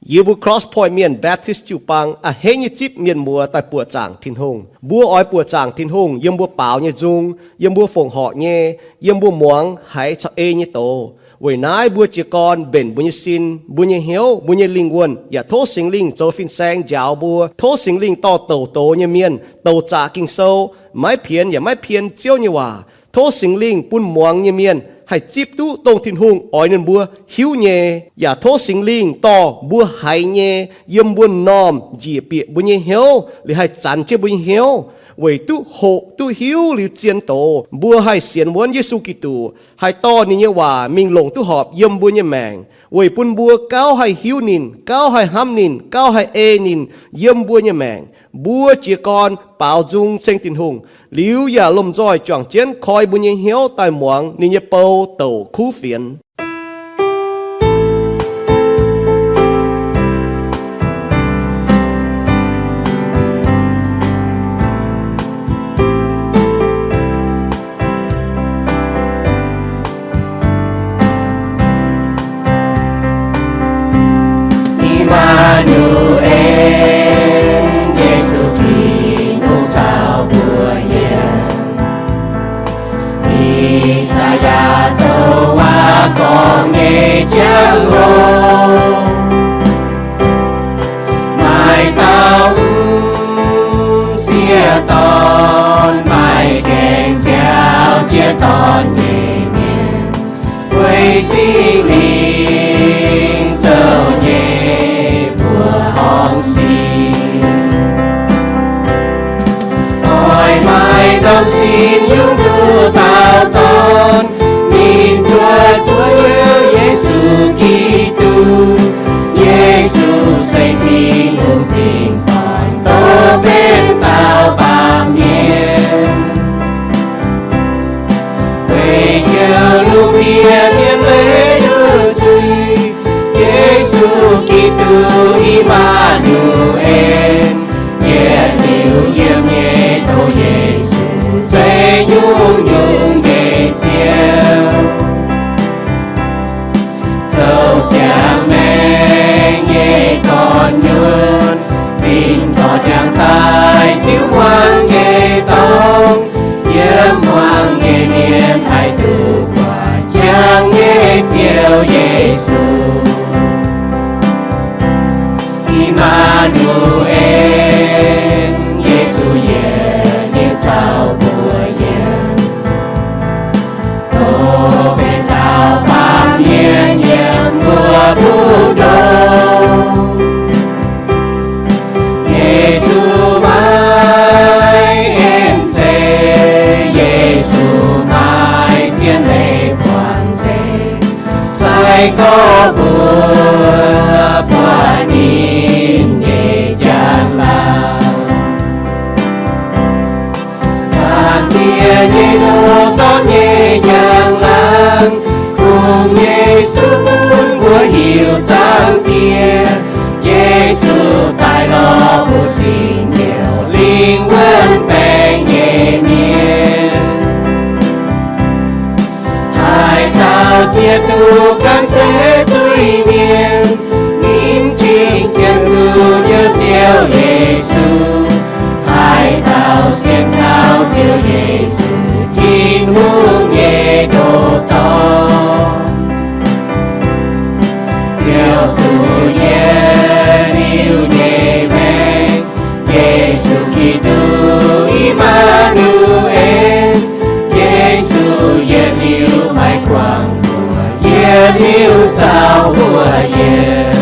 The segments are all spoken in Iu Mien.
Yie mbuo Cross Point Mienh Baptist jiu-baang a'hneiv nyei zipv mienh muoz daaih buoqc zaangc Tin-Hungh. Mbuo oix buoqc zaangc Tin-Hungh yiem mbuo baaux nyei nzung, yiem mbuo fongc horc nyei, yiem mbuo muangx haiz caux ei nyei doz. Weic naaiv mbuo jiez gorn mbenc mbuo nyei sin, mbuo nyei hnyouv, mbuo nyei lingh wuonh, yaac tov Singx Lingh zoux fin-saeng njaaux mbuo. Tov Singx Lingh dorh douc doz nyei mienh, douc zaqc Ging-Sou, maiv pienx yaac maiv pien Ziouv nyei waac. Tov Singx Lingh bun muangx nyei mienh haih zipv duqv dongh Tin-Hungh oix ninh mbuo hiuv nyei, yaac tov Singx Lingh dorh mbuo haiz nyei yiem mbuo m'normh njiec bieqc mbuo nyei hnyouv, liuz haih zanx jienv mbuo nyei hnyouv, weic duqv hoqc duqv hiuv liuz zien doz, mbuo haih sienx wuonv Yesu Giduc, haih dorh ninh nyei waac mingh longc duqv horpc yiem mbuo nyei maengc, weic bun mbuo gauh haih hiuv ninh, gauh haih hnamv ninh, gauh haih ei ninh yiem mbuo nyei maengc. Mbuo jiez gorn baaux nzung ceng Tin-Hungh, liuz yaac lomh nzoih juangc jienv koi mbuo nyei hnyouv daaih muangx ninh nyei bou douc kuv fienx. I^maa^nu^en, Yesu Tin-Hungh caux mbuo yiem. I^saa^yaa douc waac gorngv nyei jangx-hoc, maaih dauh m'sieqv dorn, maaih gaengh nziaaux jienv dorn nyei mienh, weic Singx Lingh zoux nyei mbuoqc horngh sic. Oix maaih norm sin yungz duqv dauh dorn, ninh cuotv mbuo Yesu Giduc. Yesu se Tin-Hungh fingx-dorn, dongh benx dauh baamh mienh, weic njoux lungh ndiev mienh leiz nduqc nzuih. Yesu Giduc, I^maa^nu^en, yietc liuz yiem nyei dongh Yesu, zeiz nyungc-nyungc nyei Ziouv. Zoux ziangx maengc nyei gorn-nyuonh, ninh dorh jangx daaih ziux hmuangx nyei dorngx, yiem hmuangx nyei mienh haih duqv buatc jangx nyei Ziouv Yesu. I^maa^nu^en, Yesu yietc liuz caux mbuo yiem. Dongh benx dauh baamh mienh yiem mbuo mbu'ndongx. Yesu maiv en zeiz, Yesu maiv zien leiz buangh nzengc, sai-gorx mbuo buatc ninh nyei njang-laangc. Zaangc Diex nyei Hnoh Dorn nyei njang-laangc, kungx Yesu bun mbuo hiuv Zaangc Diex. Yesu daaih lorz mbuo cing-njoux lingh wuonh baengc nyei mienh. Haaix dauh zieqv duqv gan se zuiz-mienh, ninh cingx qiemx zuqc Ziouv Yesu. Haaix dauh sienx kaux Ziouv Yesu, Tin-Hungh nyei ndoh dorn, ziouc duqv yietc liuz nyei maengc. Yesu Giduc, I^maa^nu^en, Yesu yietc liuz maiv guangc mbuo, yietc liuz caux mbuo yiem.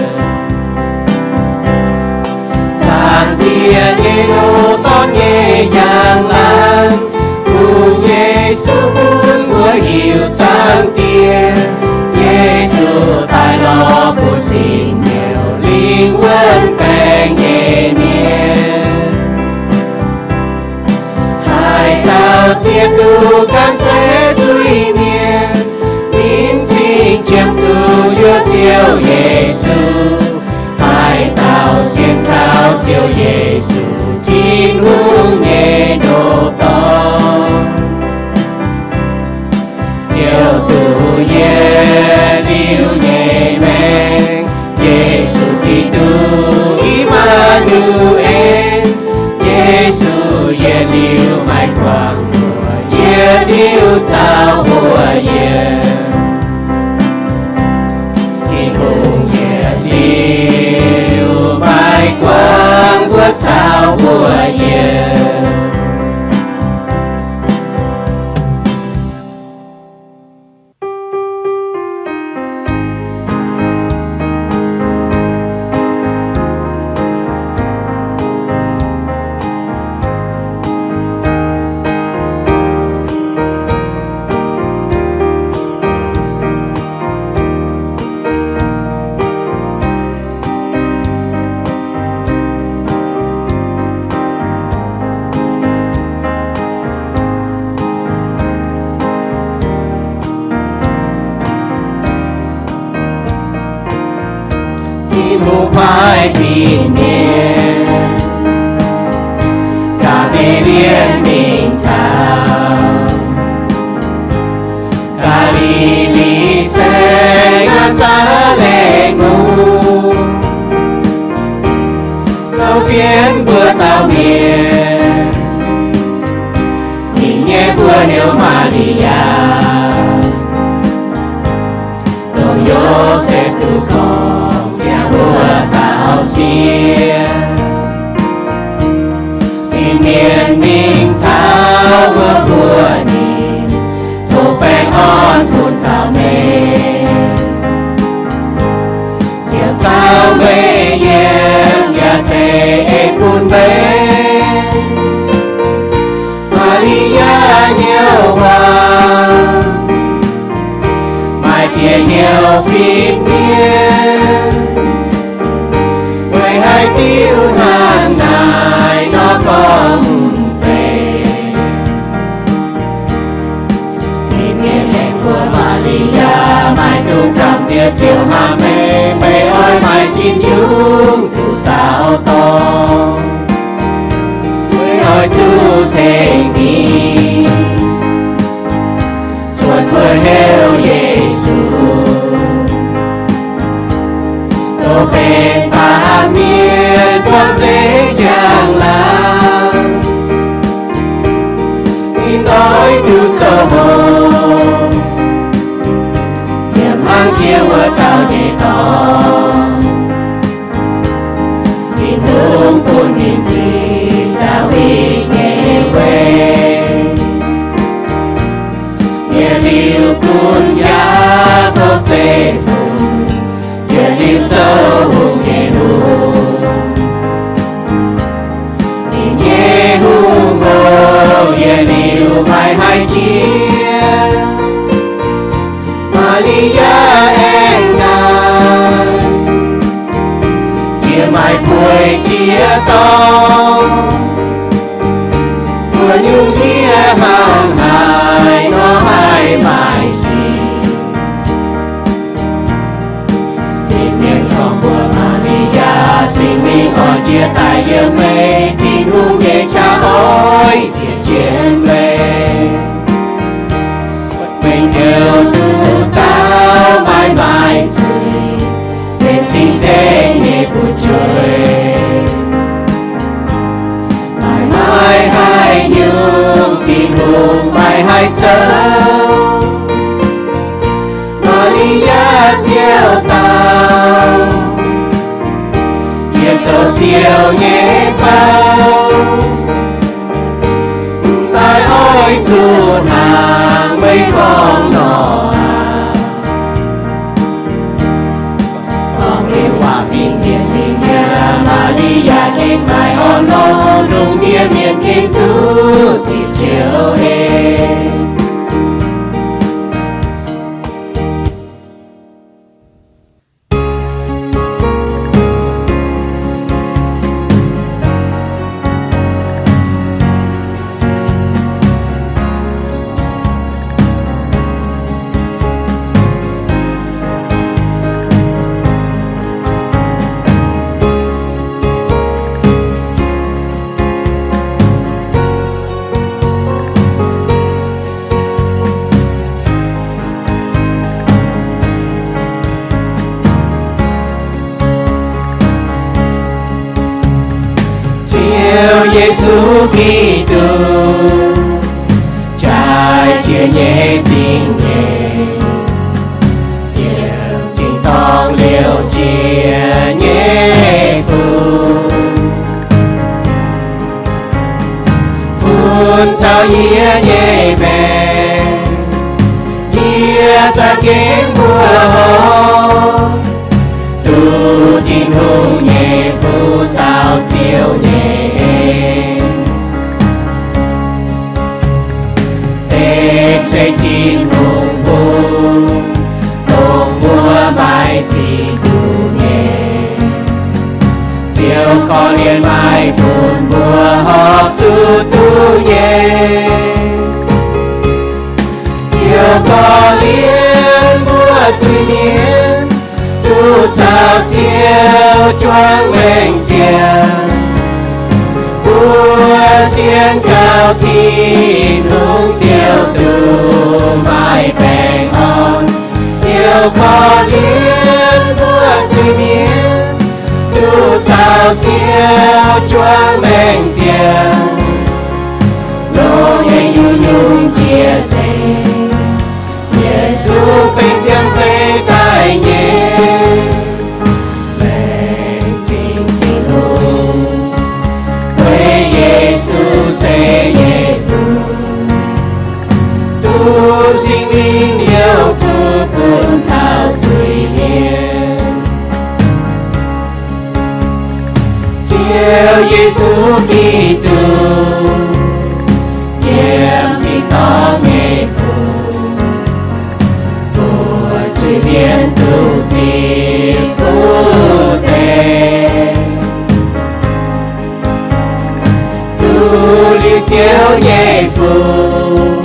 Zaangc Diex nyei Hnoh Dorn nyei njang-laangc, kungx Yesu bun mbuo hiuv Zaangc Diex. Yesu daaih lorz mbuo cing-njoux lingh wuonh baengc nyei mienh. Haaix dauh zieqv duqv gan se zuiz-mienh, ninh cingx qiemx zuqc njoux Ziouv Yesu. Haaix dauh sienx kaux Ziouv Yesu, Tin-Hungh nyei ndoh dorn, ziouc duqv yietc liuz nyei maengc. Yesu Giduc, Maiv fingx mienh, gaax mingh mienh mingh taux Gaa^li^li Saengx, Naa^saa^letv Mungv, kouv fienx mbuo dauh mienh. Ninh nyei mbuox heuc Maa^li^yaa, dongh Yosepv duqv gorngv ziangh wuov dauh sieqv. Fingx mienh mingh taux wuov mbuox ninh, tov baengh orn bun taux meih, ziouc caux meih yiem yaac ceix eix bun meih. Maa^li^yaa hnyouv waac maaih bieqc hnyouv fingx mienh, weic haaix diuc hnangv naaiv nor gorngv mv benx. Fingx mienh laengz mbuox Maa^li^yaa, maiv dungx gamh nziex ziouc hnamv meih, meih oix maaih sin nyungc duqv dauh dorn, meih oix zuqc tengx ninh, cuotv mbuox heuc Yesu, dongh benx baamh mienh buangh nzengc njang-laangc. Ih hnoi duqv zoux hngongx yiem hlang jiex wuov dauh nyei dorn, Tin-Hungh bun ninh nzipc Ndaawitv nyei weic. Yietc liuz gunv Yaakopv zeiv-fun, yietc liuz zoux hungh nyei hungh. Ninh nyei hungh hoc yietc liuz maiv haih jiex. Maa^li^yaa aengx naaic, yie maaih bueix jiex dorngx, mbuo nyungc yie hnangv haaix nor haih maaih sin? Fingx mienh gorngv mbuox Maa^li^yaa, Singx Lingh oix jiex daaih yiem meih, Tin-Hungh nyei qaqv oix ziec jienv meih. Meih ziouc duqv dauh maiv maaih zuiz, benx cing-nzengc nyei fu'jueiv. Maaih maiv haaix nyungc Tin-Hungh maiv haih zoux. Maa^li^yaa ziouc dau, yie zoux Ziouv nyei bou, mv daaih oix zuqc hnangv meih gorngv nor aqv. Gorngv liuz waac fingx mienh mingh mi'aqv. Maa^li^yaa gengh maaih orn-lorqc, lungh ndiev mienh gengh duqv zipc Ziouv ei. Ziouv Yesu Giduc, jaaix jiex nyei zingh nyeic, yiem tin-dorngh liouc jiex nyei fungx, bun taux yie nyei maengc, yie za'gengh mbuoqc horc, duqv Tin-Hungh nyei fuqv caux Ziouv nyei en. Aengx se Tin-Hungh mbuo, dongh mbuo maaih ziqc nyungc nyei. Ziouv korv-lienh maaih bun mbuo horpc zuqc duqv nyei. Ziouv korv-lienh mbuo zuiz-mienh duqv Duqv caux Ziouv juangc maengc ziangh, mbuo sienx kaux Tin-Hungh Ziouv duqv maaih baengh orn. Ziouv korv-lienh mbuo zuiz-mienh, duqv caux Ziouv juangc maengc ziangh, longc nyei nyungc-nyungc njiec nzengc, yietc zungv benx siang zeiz daaih nyei. Laengz zingh Tin-Hungh, weic Yesu ceix nyei fun, duqv Singx Lingh liouh fuqv bun taux zuiz-mienh. Ziouv Yesu Giduc, yiem tin-dorngh nyei fun, mbuox zuiz-mienh duqv ziqc fuqv deix, duqv liuz Ziouv nyei fun,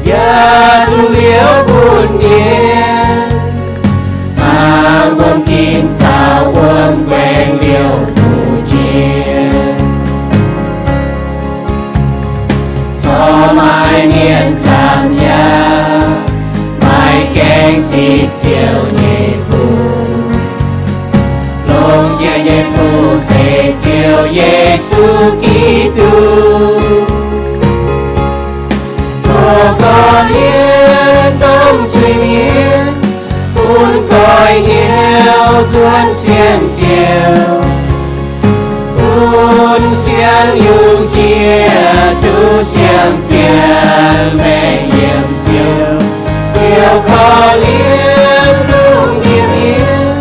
yaac zuqc liouv bun mienh, mangc wuom ginc caux wuom guaengx liouh fuqv jiex. Corc maaih mienh zaamc yaac maaih gaengh zipv Ziouv nyei fun. Longx jiex nyei fun se Ziouv Yesu Giduc. Tov korv-lienh domh zuiz-mienh, bun goiv hnyouv nzuonx sienx Ziouv, bun siang yungz jiex duqv siang-ziangh maengc yiem Ziouv. Ziouv korv-lienh lungh ndiev mienh,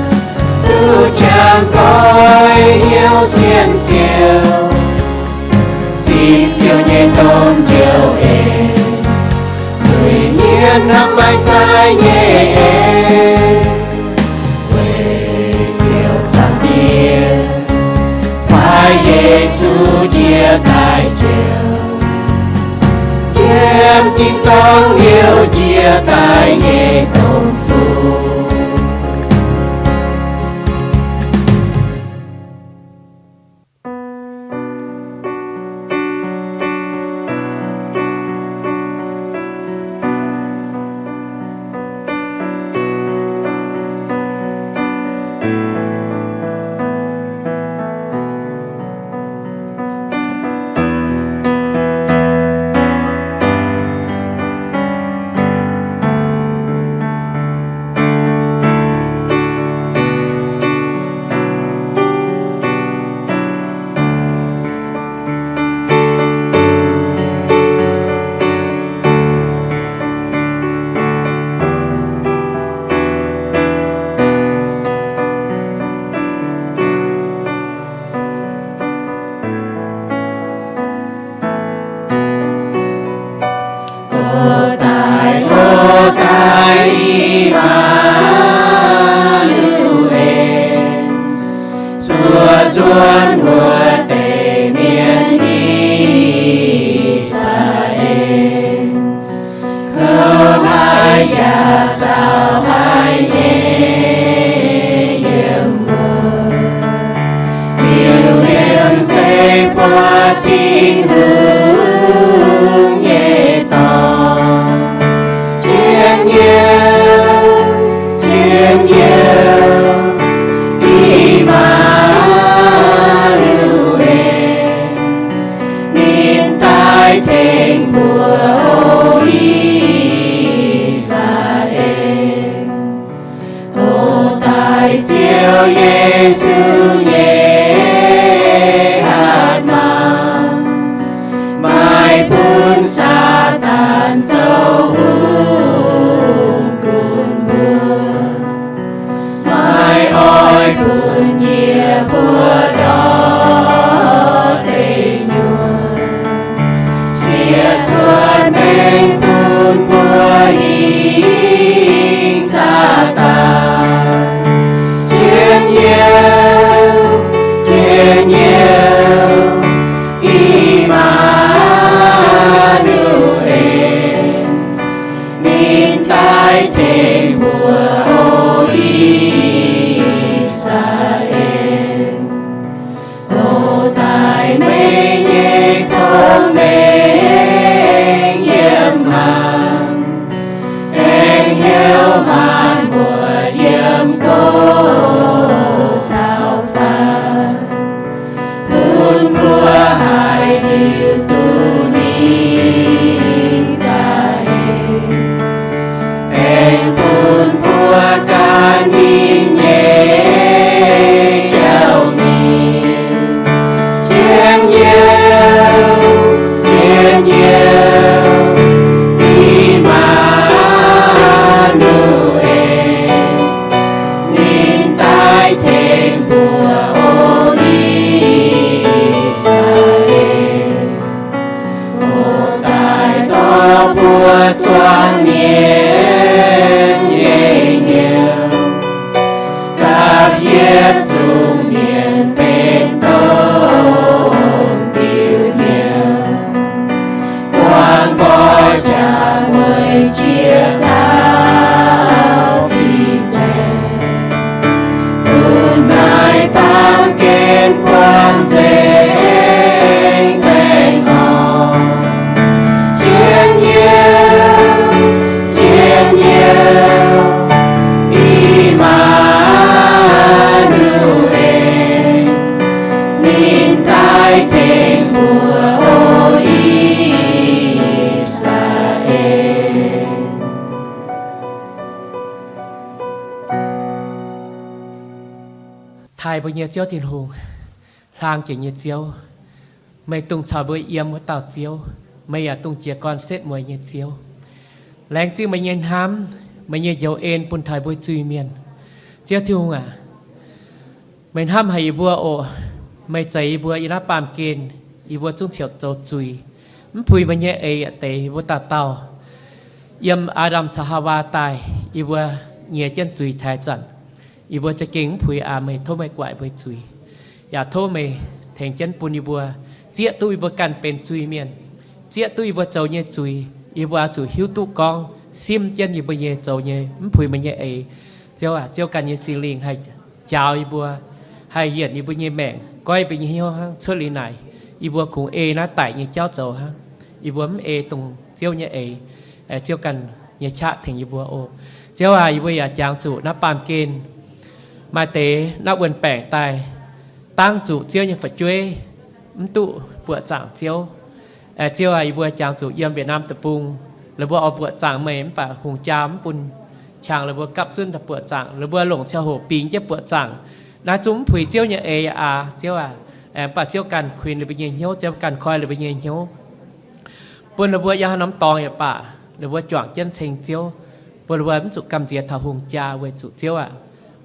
duqv jangx goiv hnyouv sienx Ziouv, zipv Ziouv nyei domh njoux en, zuiz-mienh hnamv maiv zaaiv nyei en. Weic Ziouv Zaangc Diex, weic Yesu jiex daaih Ziouv, yiem tin-dorngh liouh jiex daaih nyei domh fun. O daaih, o daaih, I^maa^nu^en, zuov nzuonx wuov deix mienh I^saa^laa^en. Kouv haic yaac zaux haic nyei yiem wuov, liuz liemh zeih buatc Tin-Hungh nyei dorngx. Njien-youh, njien-youh, I^maa^nu^en, ninh daaih tengx mbuo, o I^saa^laa^en. O daaih Ziouv Yesu nyei hatc maaz, maiv bun Saadaan zoux hungh gunv mbuo. Maiv oix bun yie mbuo ndortv deic nyuoqc, siec cuotv maengc bun mbuo hingh Saadaan. Njien-youh, njien-youh, I^maa^nu^en, ninh daaih tengx mbuo, o I Daaih mbuo nyei Ziouv Tin-Hungh, hlang jiex nyei Ziouv, meih dongh caux mbuo yiem wuov dauh Ziouv, meih yaac dongh jiez gorn setv mueiz nyei Ziouv. Laengz zingh meih nyei hnamv, meih nyei njoux en bun taux mbuo zuiz-mienh. Ziouv Tin-Hungh aac, meih hnamv haic yie mbuo oc. Meih zeix yie mbuo yiem naaiv baamh gen, yie mbuo zungv ciouc zoux zuiz, mv puix meih nyei eix yaac deix yie mbuo dauh dauh. Yiem Aa^ndam caux Haawaa daaih, yie mbuo nyiex jienv zuiz taaix zanc, yie mbuo za'gengh mv puix aqv. Meih tov meih guaaic mbuo zuiz, yaac tov meih tengx jienv bun yie mbuo zieqv duqv yie mbuo ganh benx zuiz-mienh, zieqv duqv yie mbuo zoux nyei zuiz. Yie mbuo oix zuqc hiuv duqv gorngv simv jienv yie mbuo nyei zoux nyei mv puix meih nyei eix. Ziouv aac, Ziouv ganh nyei Singx Lingh haih njaaux yie mbuo, haih yienc yie mbuo nyei maengc, goiv yie mbuo nyei hnyouv hnangv. Cuotv liuz naaic, yie mbuo kungx ei naaiv daic nyei jauv zoux hnangv. Yie mbuo mv ei dongh Ziouv nyei eix. Ziouv ganh nyei qaqv tengx yie mbuo oc. Ziouv aac, yie mbuo yaac jangx zuqc naaiv baamh gen maaih deix naaiv wuonh baengc daaih, dangv zuqc Ziouv nyei fu'jueiv, mv duqv buoqc zaangc Ziouv. Ziouv aac, yie mbuo jangx zuqc yiem Việt Nam deic-bung, laaix mbuo oix buoqc zaangc meih mv baac hungh jaa mv bun qangx laaix mbuo gapv zunv daaih buoqc zaangc. Laaix mbuo longc ziangh hoc bingx jienv buoqc zaangc, naaiv zungv mv puix Ziouv nyei eix aqv. Ziouv aac, mv baac Ziouv ganh kuinx laaix mbuo nyei hnyouv, Ziouv ganh koi laaix mbuo nyei hnyouv, bun laaix mbuo yiem haaix norm dorngx yaac baac, laaix mbuo juangc jienv ceng Ziouv, bun laaix mbuo mv zuqc gamh nziex taux hungh jaa. Weic zuqc Ziouv aac,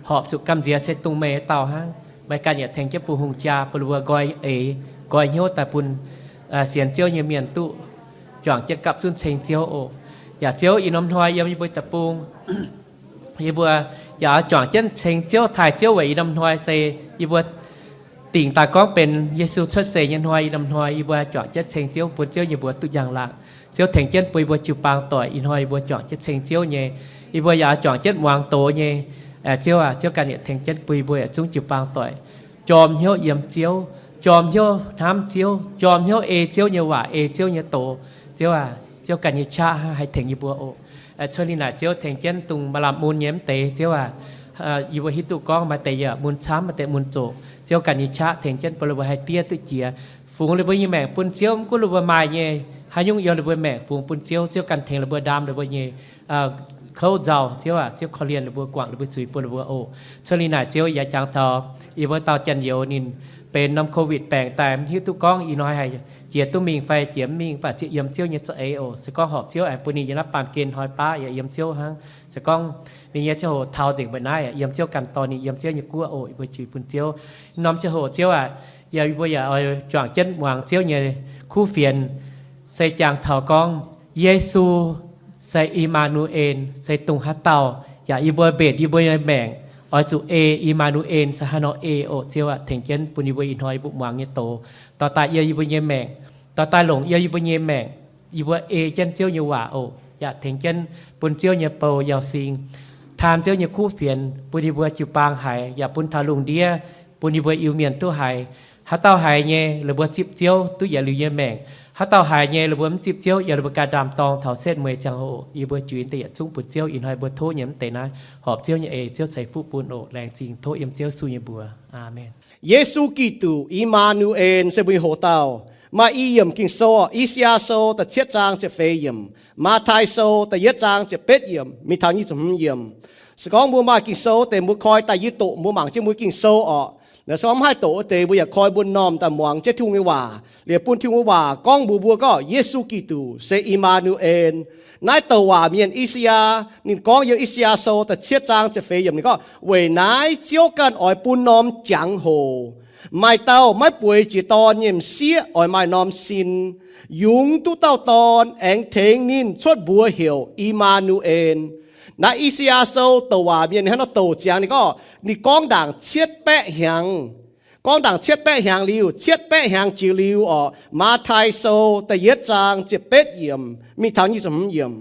horpc zuqc gamh nziex se dongh meih dauh hnangv. Meih ganh yaac tengx jienv bun hungh jaa, bun laaix mbuo nqoi eix, nqoi hnyouv daaih bun sienx Ziouv nyei mienh duqv juangc jienv gapv zunv ceng Ziouv oc. Yaac Ziouv, ih norm hnoi yiem yie mbuo deic-bung, yie mbuo yaac oix juangc jienv ceng Ziouv, taaih Ziouv weic ih norm hnoi se yie mbuo dingc daaih gorngv benx Yesu cuotv seix nyei hnoi. Ih norm hnoi yie mbuo juangc jienv ceng Ziouv, bun Ziouv nyei mbuox duqv njang-laangc. Ziouv tengx jienv bun yie mbuo jiu-baang doic. Ih hnoi yie mbuo juangc jienv ceng Ziouv nyei, yie mbuo yaac oix juangc jienv muangx doz nyei. Ziouv aac, Ziouv ganh yaac tengx jienv bun yie mbuo yietc zungv jiu-baang doic jorm hnyouv yiem Ziouv, jorm hnyouv hnamv Ziouv, jorm hnyouv ei Ziouv nyei waac, ei Ziouv nyei doz. Ziouv aac, Ziouv ganh nyei qaqv haih tengx yie mbuo oc. Cuotv liuz naaic Ziouv tengx jienv dongh maaih lamh mun nyei mv deix, Ziouv aac, yie mbuo hiuv duqv gorngv maaih deix yaac mun camv, maaih deix mun zoqc. Ziouv ganh nyei qaqv tengx jienv bun laaix mbuo haih diev duqv jiex, fungx laaix mbuo nyei maengc bun Ziouv. Mv gunv laaix mbuo maaih nyei haaix nyungc, yiem laaix mbuo maengc fungx bun Ziouv. Ziouv ganh tengx laaix mbuo ndaam laaix mbuo nyei kouv nzauh. Ziouv aac, Ziouv korv-lienh laaix mbuo, guangc laaix mbuo zuiz bun laaix mbuo oc. Cuotv liuz naaic Ziouv yaac jangx taux yie mbuo dauh janx-youz ninh benx norm COVID baengc daaih, mv hiuv duqv gorngv ih hnoi haih jiex duqv mingh fai jiex mv mingh, mv baac zieqv yiem Ziouv nyei za'eix oc. Se gorngv horpc Ziouv aengx bun ninh yiem naaiv baamh gen hnoi baav yaac yiem Ziouv hnangv. Se gorngv ninh nyei ziangh hoc taux nzengc mba'naaiv yaac yiem Ziouv ganh dorh ninh yiem Ziouv nyei guoqv oc. Yie mbuo juix bun Ziouv. Norm ziangh hoc Ziouv aac, yie mbuo yaac oix juangc jienv muangx Ziouv nyei kuv fienx, se jangx taux gorngv Yesu se I^maa^nu^en, se dongh haaix dauh. Yaac yie mbuo mbenc yie mbuo nyei maengc oix zuqc ei I^maa^nu^en se haaix nor ei oc. Ziouv aac, tengx jienv bun yie mbuo ih hnoi yie mbuo muangx nyei doz dorh daaih yiem yie mbuo nyei maengc, dorh daaih longc yiem yie mbuo nyei maengc. Yie mbuo ei jienv Ziouv nyei waac oc. Yaac tengx jienv bun Ziouv nyei bou Yauh Sing, taan Ziouv nyei kuv fienx bun yie mbuo jiu-baang haiz, yaac bun taux lungh ndiev bun yie mbuo Iu-Mienh duqv haiz. Haaix dauh haiz nyei, laaix mbuo zipv Ziouv duqv yietc liuz nyei maengc. Haaix dauh haiz nyei, laaix mbuo mv zipv Ziouv, yaac laaix mbuo ganh ndaam-dorng taux setv mueiz ziangh hoc. Yie mbuo juix deix yietc zungv bun Ziouv. Ih hnoi mbuo tov nyei mv deix naaiv horpc Ziouv nyei eix, Ziouv ceix fuqv bun oc. Laengz zingh tov yiem Ziouv Yesu nyei mbuox. Aamen. Yesu Giduc, I^maa^nu^en, se mbuo nyei Hoc Dauh. Maaih i yiemc Ging-Sou, I^saa^yaa Sou da'cietv zaang ziepc feix yiemc, Matv^tai Sou da'yietv zaang ziepc betv yiemc mingh taux nyic ziepc hmz yiemc. Se gorngv mbuo maaih Ging-Sou deix, mbuo koi daaih yie doqc mbuo mangc jienv mbuo Ging-Sou orqc. Naaiv se gorngv mv haih doqc wuov deix, mbuo yaac koi mbuo m'normh daaih muangx jienv Tin-Hungh nyei waac, liuz bun Tin-Hungh nyei waac gorngv mbuox mbuo gorngv Yesu Giduc se I^maa^nu^en. Naaiv douc waac mienh I^saa^yaa, ninh gorngv yiem I^saa^yaa Sou da'cietv zaang ziepc feix yiemc, ninh gorngv, weic naaiv Ziouv ganh oix bun norm jangx-hoc, maaih dauh maiv bueix jiex dorn nyei m'sieqv oix maaih norm sin, yungz duqv dauh dorn, aengx tengx ninh cuotv mbuox heuc I^maa^nu^en. Naaiv I^saa^yaa Sou douc waac mienh hnangv nor douc ziangx, ninh gorngv, ninh gorngv ndaangc cietv baeqv hnyangx. Gorngv ndaangc cietv baeqv hnyangx liuz, cietv baeqv hnyangx jiex liuz orqc, Matv^tai Sou da'yietv zaang ziepc betv yiemc mingh taux nyic ziepc hmz yiemc.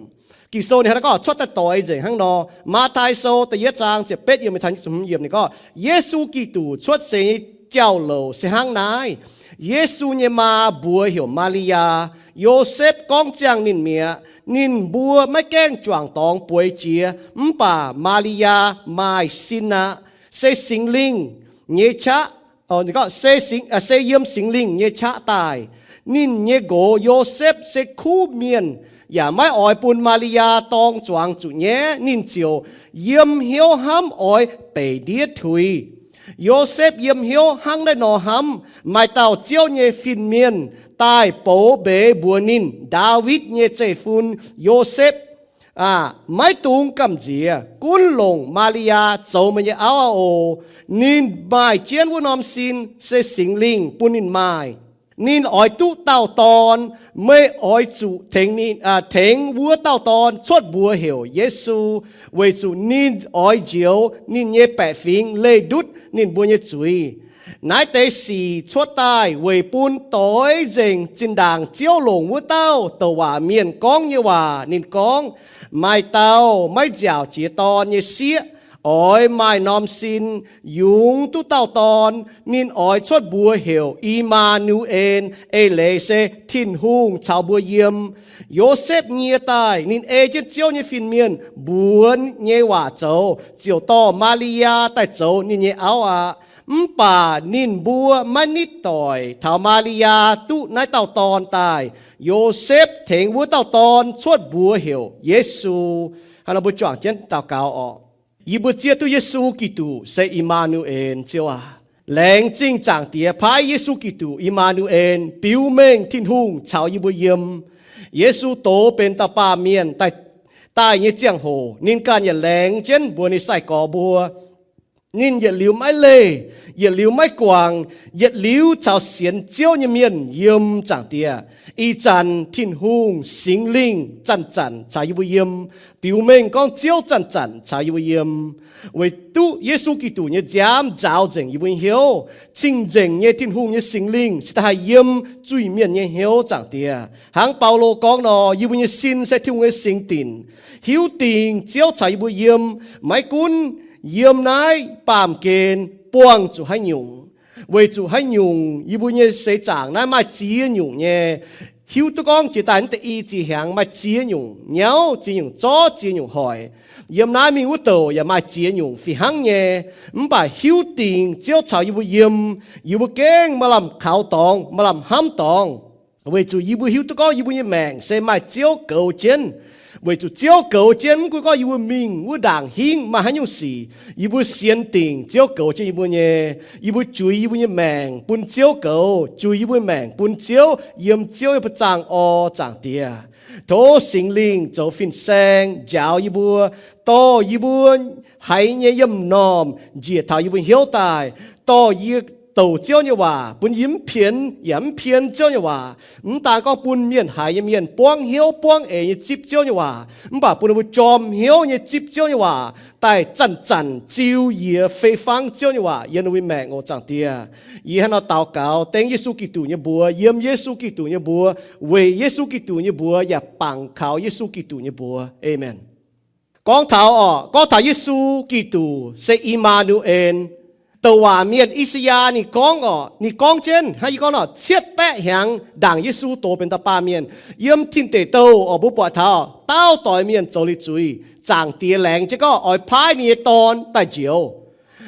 Ging-Sou ninh hnangv naaiv gorngv cuotv daaih doix nzengc hnangv nor. Matv^tai Sou da'yietv zaang ziepc betv yiemc mingh taux nyic ziepc hmz yiemc ninh gorngv, Yesu Giduc cuotv seix nyei jauv-louc se hnangv naaiv. Yesu nyei maa mbuox heuc Maa^li^yaa. Yosepv gorngv ziangh ninh mi'aqv. Ninh mbuo maiv gaengh juangc dorngx bueix jiex, mv baac Maa^li^yaa maaih sin aqv. Se Singx Lingh nyei qaqv, se, se yiem Singx Lingh nyei qaqv daaih. Ninh nyei nqox Yosepv se kuv mienh, yaac maiv oix bun Maa^li^yaa dorng zuangx zuqc nyaiv. Ninh ziouc yiem hnyouv hnamv oix beic ndiev tuix. Yosepv yiem hnyouv hnangv naaiv nor hnamv, maaih dauh Ziouv nyei fin-mienh daaih box mbeix mbuox ninh, Ndaawitv nyei zeiv-fun, Yosepv aah! Maiv dungx gamh nziex, gunv longc Maa^li^yaa zoux meih nyei auv aqv oc. Ninh maaih jienv wuov norm sin se Singx Lingh bun ninh maaih. Ninh oix duqv dauh dorn. Meih oix zuqc tengx wuov dauh dorn cuotv mbuox heuc Yesu, weic zuqc ninh oix njoux ninh nyei baeqc fingx leih ndutv ninh mbuo nyei zuiz. Naaiv deix sic cuotv daaih weic bun doix nzengc zinh ndaangc Ziouv longc wuov dauh douc waac mienh gorngv nyei waac. Ninh gorngv, Maaih dauh maiv nziaauc jiex dorn nyei sieqv oix maaih norm sin, yungz duqv dauh dorn. Ninh oix cuotv mbuox heuc I^maa^nu^en, eix leiz se Tin-Hungh caux mbuo yiem. Yosepv nyie daaih, ninh ei jienv Ziouv nyei fin-mienh mbuox nyei waac zoux, ziouc dorh Maa^li^yaa daaih zoux ninh nyei auv aqv. Mv baac ninh mbuo maiv nitv doic taux Maa^li^yaa duqv naaiv dauh dorn daaih. Yosepv tengx wuov dauh dorn cuotv mbuox heuc Yesu. Hnangv nor mbuo juangc jienv daux gaux orqc. Yie mbuo zieqv duqv Yesu Giduc se I^maa^nu^en, Ziouv aac. Laengz zingh Zaangc Diex paaiv Yesu Giduc, I^maa^nu^en, biux mengh Tin-Hungh caux yie mbuo yiem. Yesu doz benx dauh baamh mienh daaih nyei ziangh hoc, ninh ganh yaac laengz jienv mbuox ninh sai-gorx mbuo, ninh yietc liuz maiv leih, yietc liuz maiv guangc, yietc liuz caux sienx Ziouv nyei mienh yiem Zaangc Diex. Ih zanc Tin-Hungh Singx Lingh zanc-zanc caux yie mbuo yiem, biux mengh gorngv Ziouv zanc-zanc caux yie mbuo yiem. Weic duqv Yesu Giduc nyei nziaamv nzaaux nzengc yie mbuo nyei hnyouv, cing-nzengc nyei Tin-Hungh nyei Singx Lingh cingx daaih haih yiem zuiz mienh nyei hnyouv, Zaangc Diex. Hnangv Baulo gorngv nor, yie mbuo nyei sin se Tin-Hungh nyei singx dinc. Hiuv dingc Ziouv caux yie mbuo yiem, maiv gunv yiem naaiv baamh gen buangh zuqc haaix nyungc, weic zuqc haaix nyungc yie mbuo nyei seix zaangc naaiv maaih ziex nyungc nyei. Hiuv duqv gorngv jiex daaih naaiv deix i ziex hnyangx maaih ziex nyungc nyauv ziex nyungc zorv ziex nyungc hoic. Yiem naaiv mingh wuov douc yaac maaih ziex nyungc fih hnangv nyei. Mv baac hiuv dingc Ziouv caux yie mbuo yiem, yie mbuo gengh maaih lamh kaux dorngx, maaih lamh hnamv dorngx. Weic zuqc yie mbuo hiuv duqv gorngv yie mbuo nyei maengc se maaih Ziouv goux jienv. Weic zuqc Ziouv goux jienv, mv gunv gorngv yie mbuo mingh wuov ndaangc hingv maaih haaix nyungc sic, yie mbuo sienx dingc Ziouv goux jienv yie mbuo nyei. Yie mbuo juix yie mbuo nyei maengc bun Ziouv goux, juix yie mbuo maengc bun Ziouv, yiem Ziouv nyei buoz-zaangv orv, Zaangc Diex. Tov Singx Lingh zoux fin-saeng njaaux yie mbuo, dorh yie mbuo haiz nyei yiemh normh njiec taux yie mbuo hnyouv daaih, dorh yie douc Ziouv nyei waac, bun yie mv pienx yaac mv pien Ziouv nyei waac. Mv daan gorngv bun mienh haiz nyei mienh buangv hnyouv buangv eix nyei zipv Ziouv nyei waac, mv baac bun ninh mbuo jorm hnyouv nyei zipv Ziouv nyei waac, daaih zanc-zanc ziux yie fei fangv Ziouv nyei waac yiem ninh mbuo maengc oc, Zaangc Diex. Yie hnangv nor daux gaux dengv Yesu Giduc nyei mbuox, yiem Yesu Giduc nyei mbuox, weic Yesu Giduc nyei mbuox, yaac bangc kaux Yesu Giduc nyei mbuox. Aamen. Gorngv taux orqc, gorngv taux Yesu Giduc se I^maa^nu^en. Douc waac mienh I^saa^yaa ninh gorngv orqc, ninh gorngv jienv hnangv yie gorngv nor, cietv baeqv hnyangx ndaangc Yesu doz benx dauh baamh mienh, yiem Tin Deic Douh orqc, mbuo buatc taux dauh doix mienh zoux liuz zuiz, Zaangc Diex laengz jienv gorngv oix paaiv ninh nyei Dorn daaih njoux.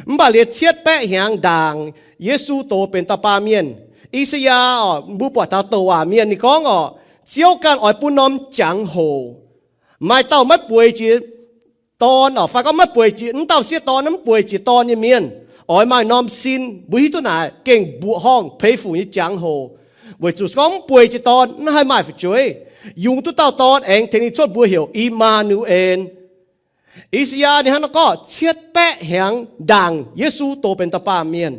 Mv baac liuz cietv baeqv hnyangx ndaangc Yesu doz benx dauh baamh mienh, I^saa^yaa orqc, mbuo buatc taux douc waac mienh ninh gorngv orqc, Ziouv ganh oix bun norm jangx-hoc maaih dauh maiv bueix jiex dorn orqc, fai gorngv maiv bueix jiex, mv dauh sieqv dorn mv bueix jiex dorn nyei mienh, oix maaih norm sin. Mbuo hiuv duqv naaic gengh mbuoqc horngh peix fuc nyei jangx-hoc, weic zuqc gorngv mv bueix jiex dorn mv haih maaih fu'jueiv. Yungz duqv dauh dorn aengx tengx ninh cuotv mbuox heuc I^maa^nu^en. I^saa^yaa ninh hnangv nor gorngv cietv baeqv hnyangx ndaangc Yesu doz benx dauh baamh mienh.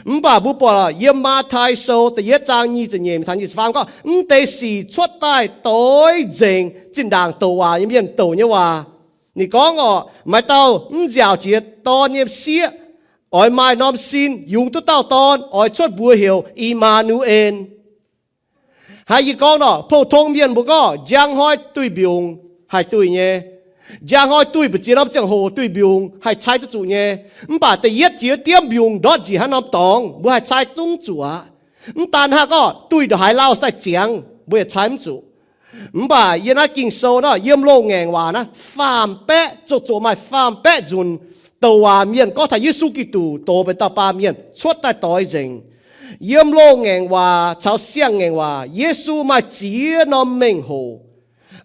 Mv baac mbuo buatc yiem Matv^tai Sou da'yietv zaang nyic ziepc nyeic taux nyic ziepc faam gorngv, mv deix sic cuotv daaih doix nzengc zinh ndaangc douc waac nyei mienh douc nyei waac. Ninh gorngv orqc, maaih dauh mv nziaauc jiex dorn nyei sieqv oix maaih norm sin, yungz duqv dauh dorn, oix cuotv mbuox heuc I^maa^nu^en. Haaix, yie gorngv nor, pou-tong mienh mbuo gorngv njang hnoi duih mbiungc haih duih nyei. Njang hnoi duih mbu'ziex norm ziangh hoc duih mbiungc haih cai duqv zuqc nyei. Mv baac da'yietv jiex diemv mbiungc ndortv njiec haaix norm dorngx mbuo haih cai zungv zuqc aqv. Mv daan hnangv, gorngv duih ndongc haaix lauh daaih ziangx mbuo yaac cai mv zuqc. Mv baac yiem naaiv Ging-Sou nor, yiem loz-ngaengc waac naaiv faam-baeqv, zoqc zoqc maaih faam-baeqv nzunc douc waac mienh gorngv taux Yesu Giduc doz benx dauh baamh mienh cuotv daaih doix nzengc. Yiem loz-ngaengc waac caux siang-ngaengc waac Yesu maaih ziex norm mengh hoc.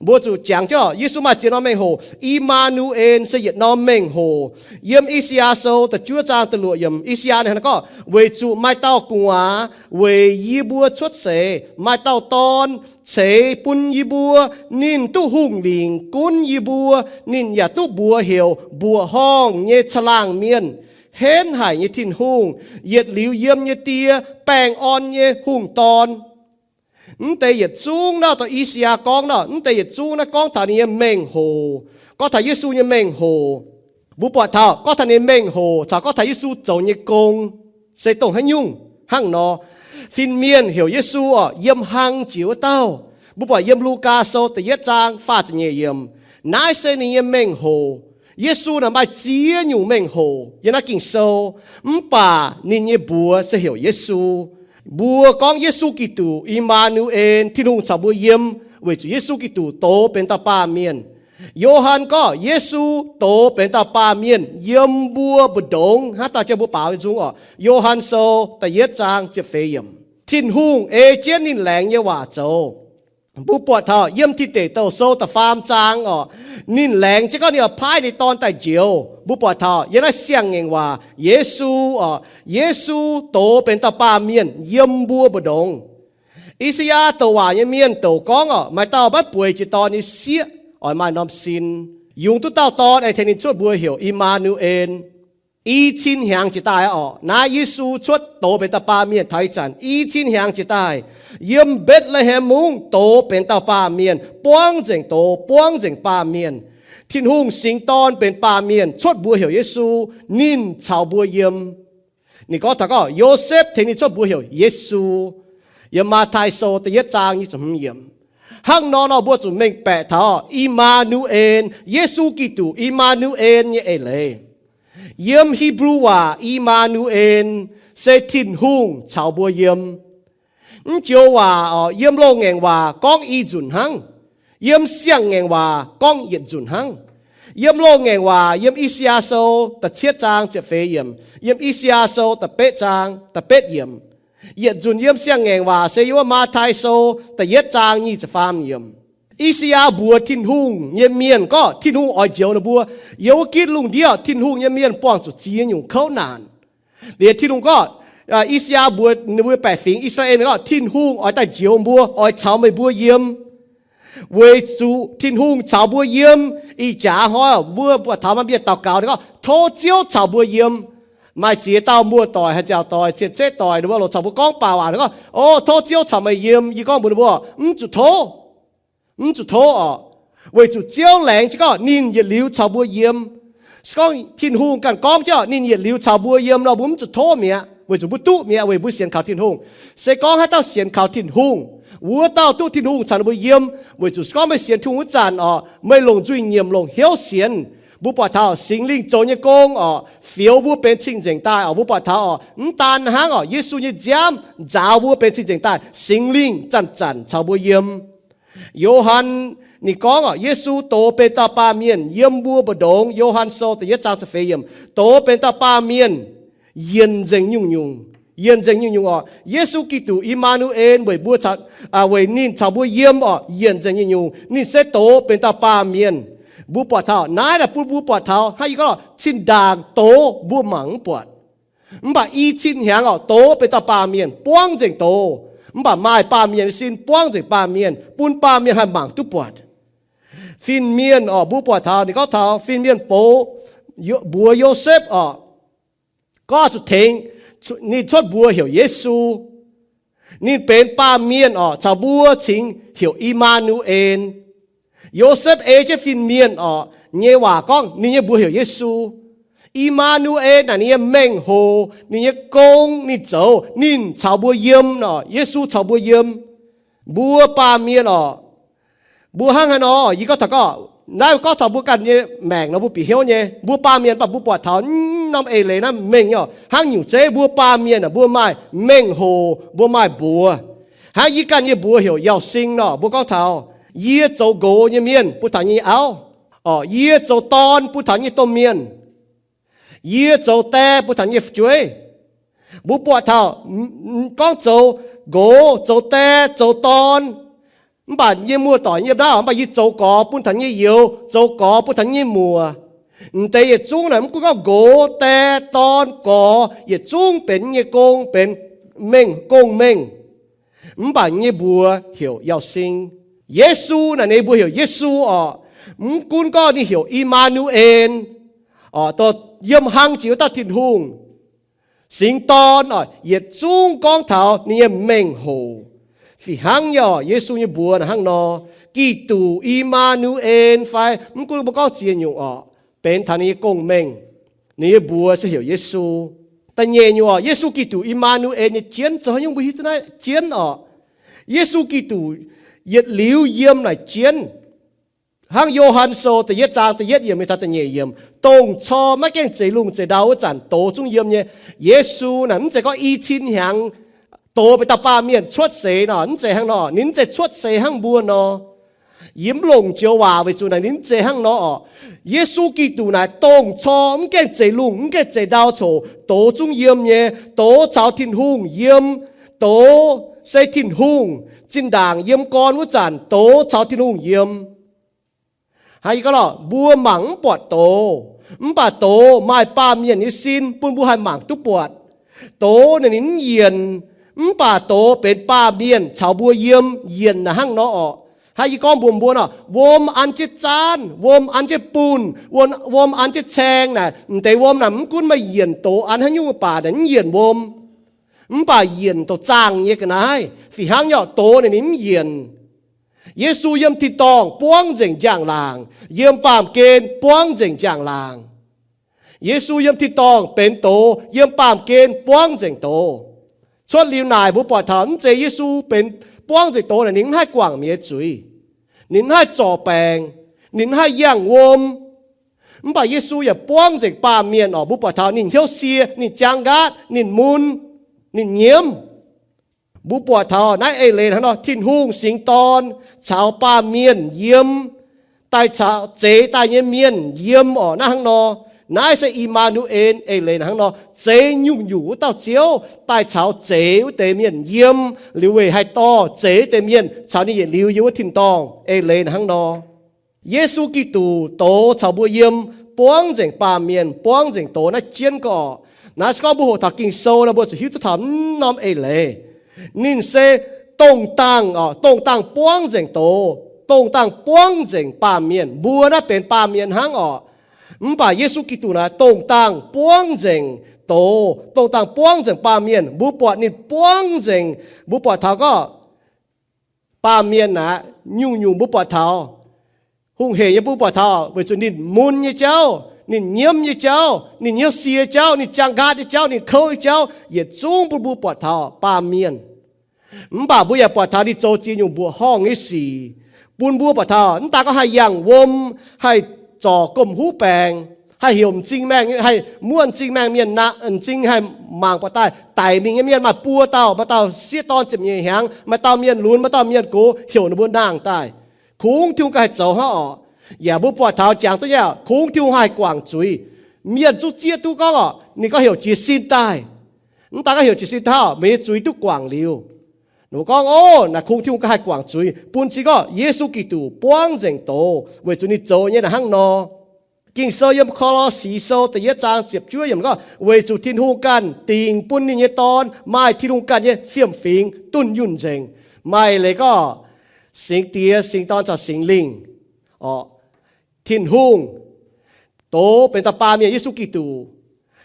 Mbuo zuqc jangx jienv oc, Yesu maaih ziex norm mengh hoc. I^maa^nu^en se yietc norm mengh hoc. Yiem I^saa^yaa Sou da'juov zaang da'luoqc yiemc, I^saa^yaa ninh hnangv naaiv gorngv, Weic zuqc maaih dauh gu'nguaaz weic yie mbuo cuotv seix, maaih dauh dorn ceix bun yie mbuo. Ninh duqv hungh lingc gunv yie mbuo. Ninh yaac duqv mbuox heuc Mbuoqc Horngh nyei Caangh Laangh Mienh, Henv Haic nyei Tin-Hungh, Yietc Liuz Yiem nyei Die, Baengh Orn nyei Hungh Dorn. Mv deix yietc zungv naaiv dauh I^saa^yaa gorngv nor, mv deix yietc zungv naaiv gorngv taux ninh nyei mengh hoc, gorngv taux Yesu nyei mengh hoc. Mbuo buatc taux gorngv taux ninh mengh hoc caux gorngv taux Yesu zoux nyei gong se dongh haaix nyungc hnangv nor. Fin-mienh heuc Yesu oc, yiem hlang jiex wuov dauh. Mbuo buatc yiem Lugaa Sou da'yietv zaang faah ziepc nyeic yiemc. Naaiv se ninh nyei mengh hoc. Yesu naaic maaih ziex nyungc mengh hoc yiem naaiv Ging-Sou, mv baac ninh nyei mbuox se heuc Yesu. Mbuo gorngv Yesu Giduc, I^maa^nu^en, Tin-Hungh caux mbuo yiem, weic zuqc Yesu Giduc doz benx dauh baamh mienh. Yo^han gorngv Yesu doz benx dauh baamh mienh yiem mbuo mbu'ndongx. Hnangv dauh jienv mbuo baaux nzung oc, Yo^han Sou da'yietv zaang ziepc feix yiemc. Tin-Hungh ei jienv ninh laengz nyei waac zoux. Mbuo buatc taux yiem Tin Deic Douh Sou da'faam zaang oc, ninh laengz jienv gorngv ninh oix paaiv ninh Dorn daaih njoux. Mbuo buatc taux yiem naaiv siang-ngaengc waac Yesu oc, Yesu doz benx dauh baamh mienh yiem mbuo mbu'ndongx. I^saa^yaa douc waac nyei mienh douc gorngv oc, maaih dauh maiv bueix jiex dorn nyei sieqv oix maaih norm sin, yungz duqv dauh dorn aengx tengx ninh cuotv mbuox heuc I^maa^nu^en. I cin hnyangx jiex daaih oc, naaiv Yesu cuotv doz benx dauh baamh mienh taux ih zanc. I cin hnyangx jiex daaih, yiem Mbetc^le^hem Mungv doz benx dauh baamh mienh, buangv nzengc doz, buangv nzengc baamh mienh. Tin-Hungh singx Dorn benx baamh mienh cuotv mbuox heuc Yesu, ninh caux mbuo yiem. Ninh gorngv taux gorngv Yosepv tengx ninh cuotv mbuox heuc Yesu. Yiem Matv^tai Sou da'yietv zaang nyic ziepc hmz yiemc. Hnangv nor nor mbuo zuqc mengh baeqc taux I^maa^nu^en, Yesu Giduc, I^maa^nu^en nyei eix leiz. Yiem Hipv^lu waac I^maa^nu^en se Tin-Hungh caux mbuo yiem. Mv joux waac oc, yiem loz-ngaengc waac gorngv i nzunc hnangv. Yiem siang-ngaengc waac gorngv yietc nzunc hnangv. Yiem loz-ngaengc waac yiem I^saa^yaa Sou da'cietv zaang ziepc feix yiemc, yiem I^saa^yaa Sou da'betv zaang da'betv yiemc. Yietc nzunc yiem siang-ngaengc waac se yiem wuov Matv^tai Sou da'yietv zaang nyic ziepc faam yiemc. I^saa^yaa mbuox Tin-Hungh nyei mienh gorngv Tin-Hungh oix njoux ninh mbuo. Yiem wuov gitv lungh ndiev Tin-Hungh nyei mienh buangh zuqc ziex nyungc kouv naanc. Liuz Tin-Hungh gorngv, I^saa^yaa mbuox ninh mbuo baeqc fingx I^saa^laa^en gorngv Tin-Hungh oix daaih njoux mbuo, oix caux meih mbuo yiem. Weic zuqc Tin-Hungh caux mbuo yiem. Ih jaax hnoi mbuo buatc taux maaih mienh daux gaux ninh gorngv, Tov Ziouv caux mbuo yiem. Maaih ziex dauh muoz-doic, haaix nziaauc doic, cien-ceqv doic, ninh mbuo longc caux mbuo gorngv baac waac, ninh gorngv, O, tov Ziouv caux meih yiem. Yie gorngv mbuox ninh mbuo, Mv zuqc tov. Mv zuqc tov oc. Weic zuqc Ziouv laengz jienv gorngv ninh yietc liuz caux mbuo yiem. Se gorngv Tin-Hungh ganh gorngv jienv ninh yietc liuz caux mbuo yiem nor, mbuo mv zuqc tov mi'aqv, weic zuqc mbuo duqv mi'aqv, weic mbuo sienx kaux Tin-Hungh. Se gorngv haaix dauh sienx kaux Tin-Hungh, wuov dauh duqv Tin-Hungh caux ninh mbuo yiem. Weic zuqc se gorngv meih sienx Tin-Hungh wuov zanc oc, meih longc nzuih nyiemc, longc hnyouv sienx, mbuo buatc taux Singx Lingh zoux nyei gong oc, fioux mbuo benx cing-nzengc daaih oc. Mbuo buatc taux oc, mv daan hnangv oc, Yesu nyei nziaamv nzaaux mbuo benx cing-nzengc daaih. Singx Lingh zanc-zanc caux mbuo yiem. Yo^han ninh gorngv oc, Yesu doz benx dauh baamh mienh yiem mbuo mbu'ndongx. Yo^han Sou da'yietv zaang ziepc feix yiemc, doz benx dauh baamh mienh yienc nzengc nyungc-nyungc. Yienc nzengc nyungc-nyungc oc. Yesu Giduc, I^maa^nu^en, weic mbuo, weic ninh caux mbuo yiem oc, yienc nzengc nyungc-nyungc. Ninh se doz benx dauh baamh mienh. Mbuo buatc taux naaiv naaic bun mbuo buatc taux hnangv yie gorngv, cin-ndaangc doz mbuo mangc mv buatc. Mv baac i cin hnyangx oc, doz benx dauh baamh mienh, buangv nzengc doz. Mv baac maaih baamh mienh nyei sin buangv nzengc baamh mienh, bun baamh mienh haih mangc duqv buatc. Fin-mienh oc, mbuo buatc taux ninh gorngv taux fin-mienh bou, mbuox Yosepv oc, gorngv zuqc tengx ninh cuotv mbuox heuc Yesu. Ninh benx baamh mienh oc, caux mbuo cingx heuc I^maa^nu^en. Yosepv ei jienv fin-mienh oc nyei waac gorngv ninh nyei mbuox heuc Yesu. I^maa^nu^en naaic ninh nyei mengh hoc, ninh nyei gong, ninh zoux, ninh caux mbuo yiem oc, Yesu caux mbuo yiem. Mbuo baamh mienh oc, mbuo hnangv haaix nor, yie gorngv taux gorngv, naaiv gorngv taux mbuo ganh nyei maengc nor mbuo bieqc hnyouv nyei. Mbuo baamh mienh mv baac mbuo buatc taux norm eix leiz naaiv mengh nyei oc, hnangv nyungc zeiv mbuo baamh mienh mbuo maaih mengh hoc, mbuo maaih mbuox. Hnangv yie ganh nyei mbuox heuc Yauh Sing nor, mbuo gorngv taux, yie zoux nqox nyei mienh bun taux nyei auv, oc, yie zoux dorn bun taux nyei domh mienh, yie zoux die bun taux nyei fu'jueiv. Mbuo buatc taux gorngv zoux nqox, zoux die, zoux dorn, Mv baac yie muoz-doic yiem naaiv, mv baac yie zoux gorx bun taux nyei youz, zoux gorx bun taux nyei muoc. M'deix yietc zungv naaic mv gunv gorngv nqox, die, dorn, gorx, yietc zungv benx nyei gong, benx mengh, gong-mengh. Mv baac nyei mbuox heuc Yauh Sing. Yesu naaic ninh mbuo heuc Yesu orqc. Mv gunv gorngv ninh heuc I^maa^nu^en, orqc, yiem hlang jiex wuov dauh Tin-Hungh. Singx Dorn orqc, yietc zungv gorngv taux ninh nyei mengh hoc. Fih hnangv nyei orqc, Yesu nyei mbuox naaic hnangv nor, Giduc, I^maa^nu^en fai mv gunv mbuo gorngv ziex nyungc orqc, benx taux ninh nyei gong-mengh. Ninh nyei mbuox se heuc Yesu. Da'nyeic nyungc orqc, Yesu Giduc, I^maa^nu^en nyei jienv zoux haaix nyungc mbuo hiuv duqv naaiv jienv orqc. Yesu Giduc yietc liuz yiem naaic jienv. Hnangv Yo^han Sou da'yietv zaang da'yietv yiemc mingh taux da'nyeic yiemc, dongh corc maiv gaengh zeix lungh zeix ndau wuov zanc doz zungv yiem nyei. Yesu naaic mv zeiz gorngv i cin hnyangx doz benx dauh baamh mienh cuotv seix nor, mv zeiz hnangv nor. Ninh mv zeiz cuotv seix hnangv mbuo nor. Yie mv longc joux waac weic zuqc naaic ninh mv zeiz hnangv nor orqc. Yesu Giduc naaic dongh corc mv gaengh zeix lungh mv gaengh zeix ndau coc doz zungv yiem nyei, doz caux Tin-Hungh yiem. Doz se Tin-Hungh. Zinh ndaangc yiem gorn wuov zanc doz caux Tin-Hungh yiem. Hnangv yie gorngv lorqc, mbuo mangc mv buatc doz, mv baac doz maaih baamh mienh nyei sin bun mbuo haih mangc duqv buatc. Doz naaic ninh mv yienc, mv baac doz benx baamh mienh caux mbuo yiem, yienc naaic hnangv nor orqc. Hnangv yie gorngv mbuox mbuo nor, wuom an jienv zaanv, wuom an jienv bunh, wuom an jienv caeng naaic, m'deix wuom naaic mv gunv meih yienc doz an haaix nyungc baac naaic mv yienc wuom. Mv baac yienc douz zaangh nyei ga'naaiv. Fih hnangv nyei orqc, doz naaic ninh mv yienc. Yesu yiem tin-dorngh buangv nzengc njang-laangc, yiem baamh gen buangv nzengc njang-laangc. Yesu yiem tin-dorngh benx doz, yiem baamh gen buangv nzengc doz. Cuotv liuz naaic mbuo buatc taux mv zeiz Yesu benx buangv nzengc doz naaic ninh mv haih guangc mienh nyei zuiz, ninh mv haih zorc baengc, ninh mv haih yangh wuom. Mv baac Yesu yaac buangv nzengc baamh mienh orqc. Mbuo buatc taux ninh hnyouv sie, ninh jaang nqaatv, ninh mun, ninh nyiemv. Mbuo buatc taux naaiv eix leiz hnangv nor, Tin-Hungh singx dorn caux baamh mienh yiem, daaih caux zeix daaih nyei mienh yiem orqc. Naaiv hnangv nor, naaiv se I^maa^nu^en eix leiz hnangv nor, zeix nyungc-nyungc wuov dauh Ziouv daaih caux zeix wuov deix mienh yiem, liuz weic haih dorh zeix wuov deix mienh caux ninh yietc liuz yiem wuov tin-dorngh. Eix leiz hnangv nor, Yesu Giduc doz caux mbuo yiem, buangv nzengc baamh mienh, buangv nzengc doz naaiv jienv gorqv. Naaiv se gorngv mbuo hoqc taux Ging-Sou nor, mbuo zuqc hiuv duqv taux mv norm eix leiz. Ninh se dongh dangh, dongh dangh buangv nzengc doz, dongh dangh buangv nzengc baamh mienh. Mbuo naaiv benx baamh mienh hnangv orqc. Mv baac Yesu Giduc naaiv dongh dangh buangv nzengc doz, dongh dangh buangv nzengc baamh mienh. Mbuo buatc ninh buangv nzengc, mbuo buatc taux gorqv baamh mienh naaiv, nyungc-nyungc mbuo buatc taux, hungh heic nyei mbuo buatc taux, weic zuqc ninh mun nyei jauv, ninh nyiemv nyei jauv, ninh hnyouv sie jauv, ninh jaang nqaatv nyei jauv, ninh kouv nyei jauv, yietc zungv bun mbuo buatc taux baamh mienh. Mv baac mbuo yaac buatc taux ninh zoux ziex nyungc mbuoqc horngh nyei sic bun mbuo buatc taux, mv daaih gorngv haih yangh wuom, haih zorc gomh huv baengc, haih heuc m'zing maengh, haih muoqv m'zing maengh mienh, m'zing haih mangc buatc daaih daic mingh nyei mienh maaih buo dauh, maaih dauh sieqv dorn ziepc nyeic hnyangx, maaih dauh mienh lunx, maaih dauh mienh gox, heuc ninh mbuo nangh daaih. Kungx Tin-Hungh ganh haih zoux hnangv orqc. Yaac mbuo buatc taux jangx duqv nyei, kungx Tin-Hungh haih guangc zuiz. Mienh zungv zieqv duqv gorngv orqc, ninh gorngv heuc jiez sin daaih. Mv daaih gorngv heuc jiez sin daaih, meih nyei zuiz duqv guangc liuz. Ninh mbuo gorngv, Ov, naaic kungx Tin-Hungh ganh haih guangc zuiz, bun cing gorngv Yesu Giduc buangv nzengc doz weic zuqc ninh zoux nyei naaic hnangv nor. Ging-Sou yiem Ko^lo^si Sou da'yietv zaang ziepc juov yiemc gorngv, weic zuqc Tin-Hungh ganh dingc bun ninh nyei Dorn maaih Tin-Hungh ganh nyei fiem-fingx dunh yunh nzengc. Maaih leiz gorngv Singx Diex, Singx Dorn caux Singx Lingh orqc. Tin-Hungh doz benx dauh baamh mienh, Yesu Giduc,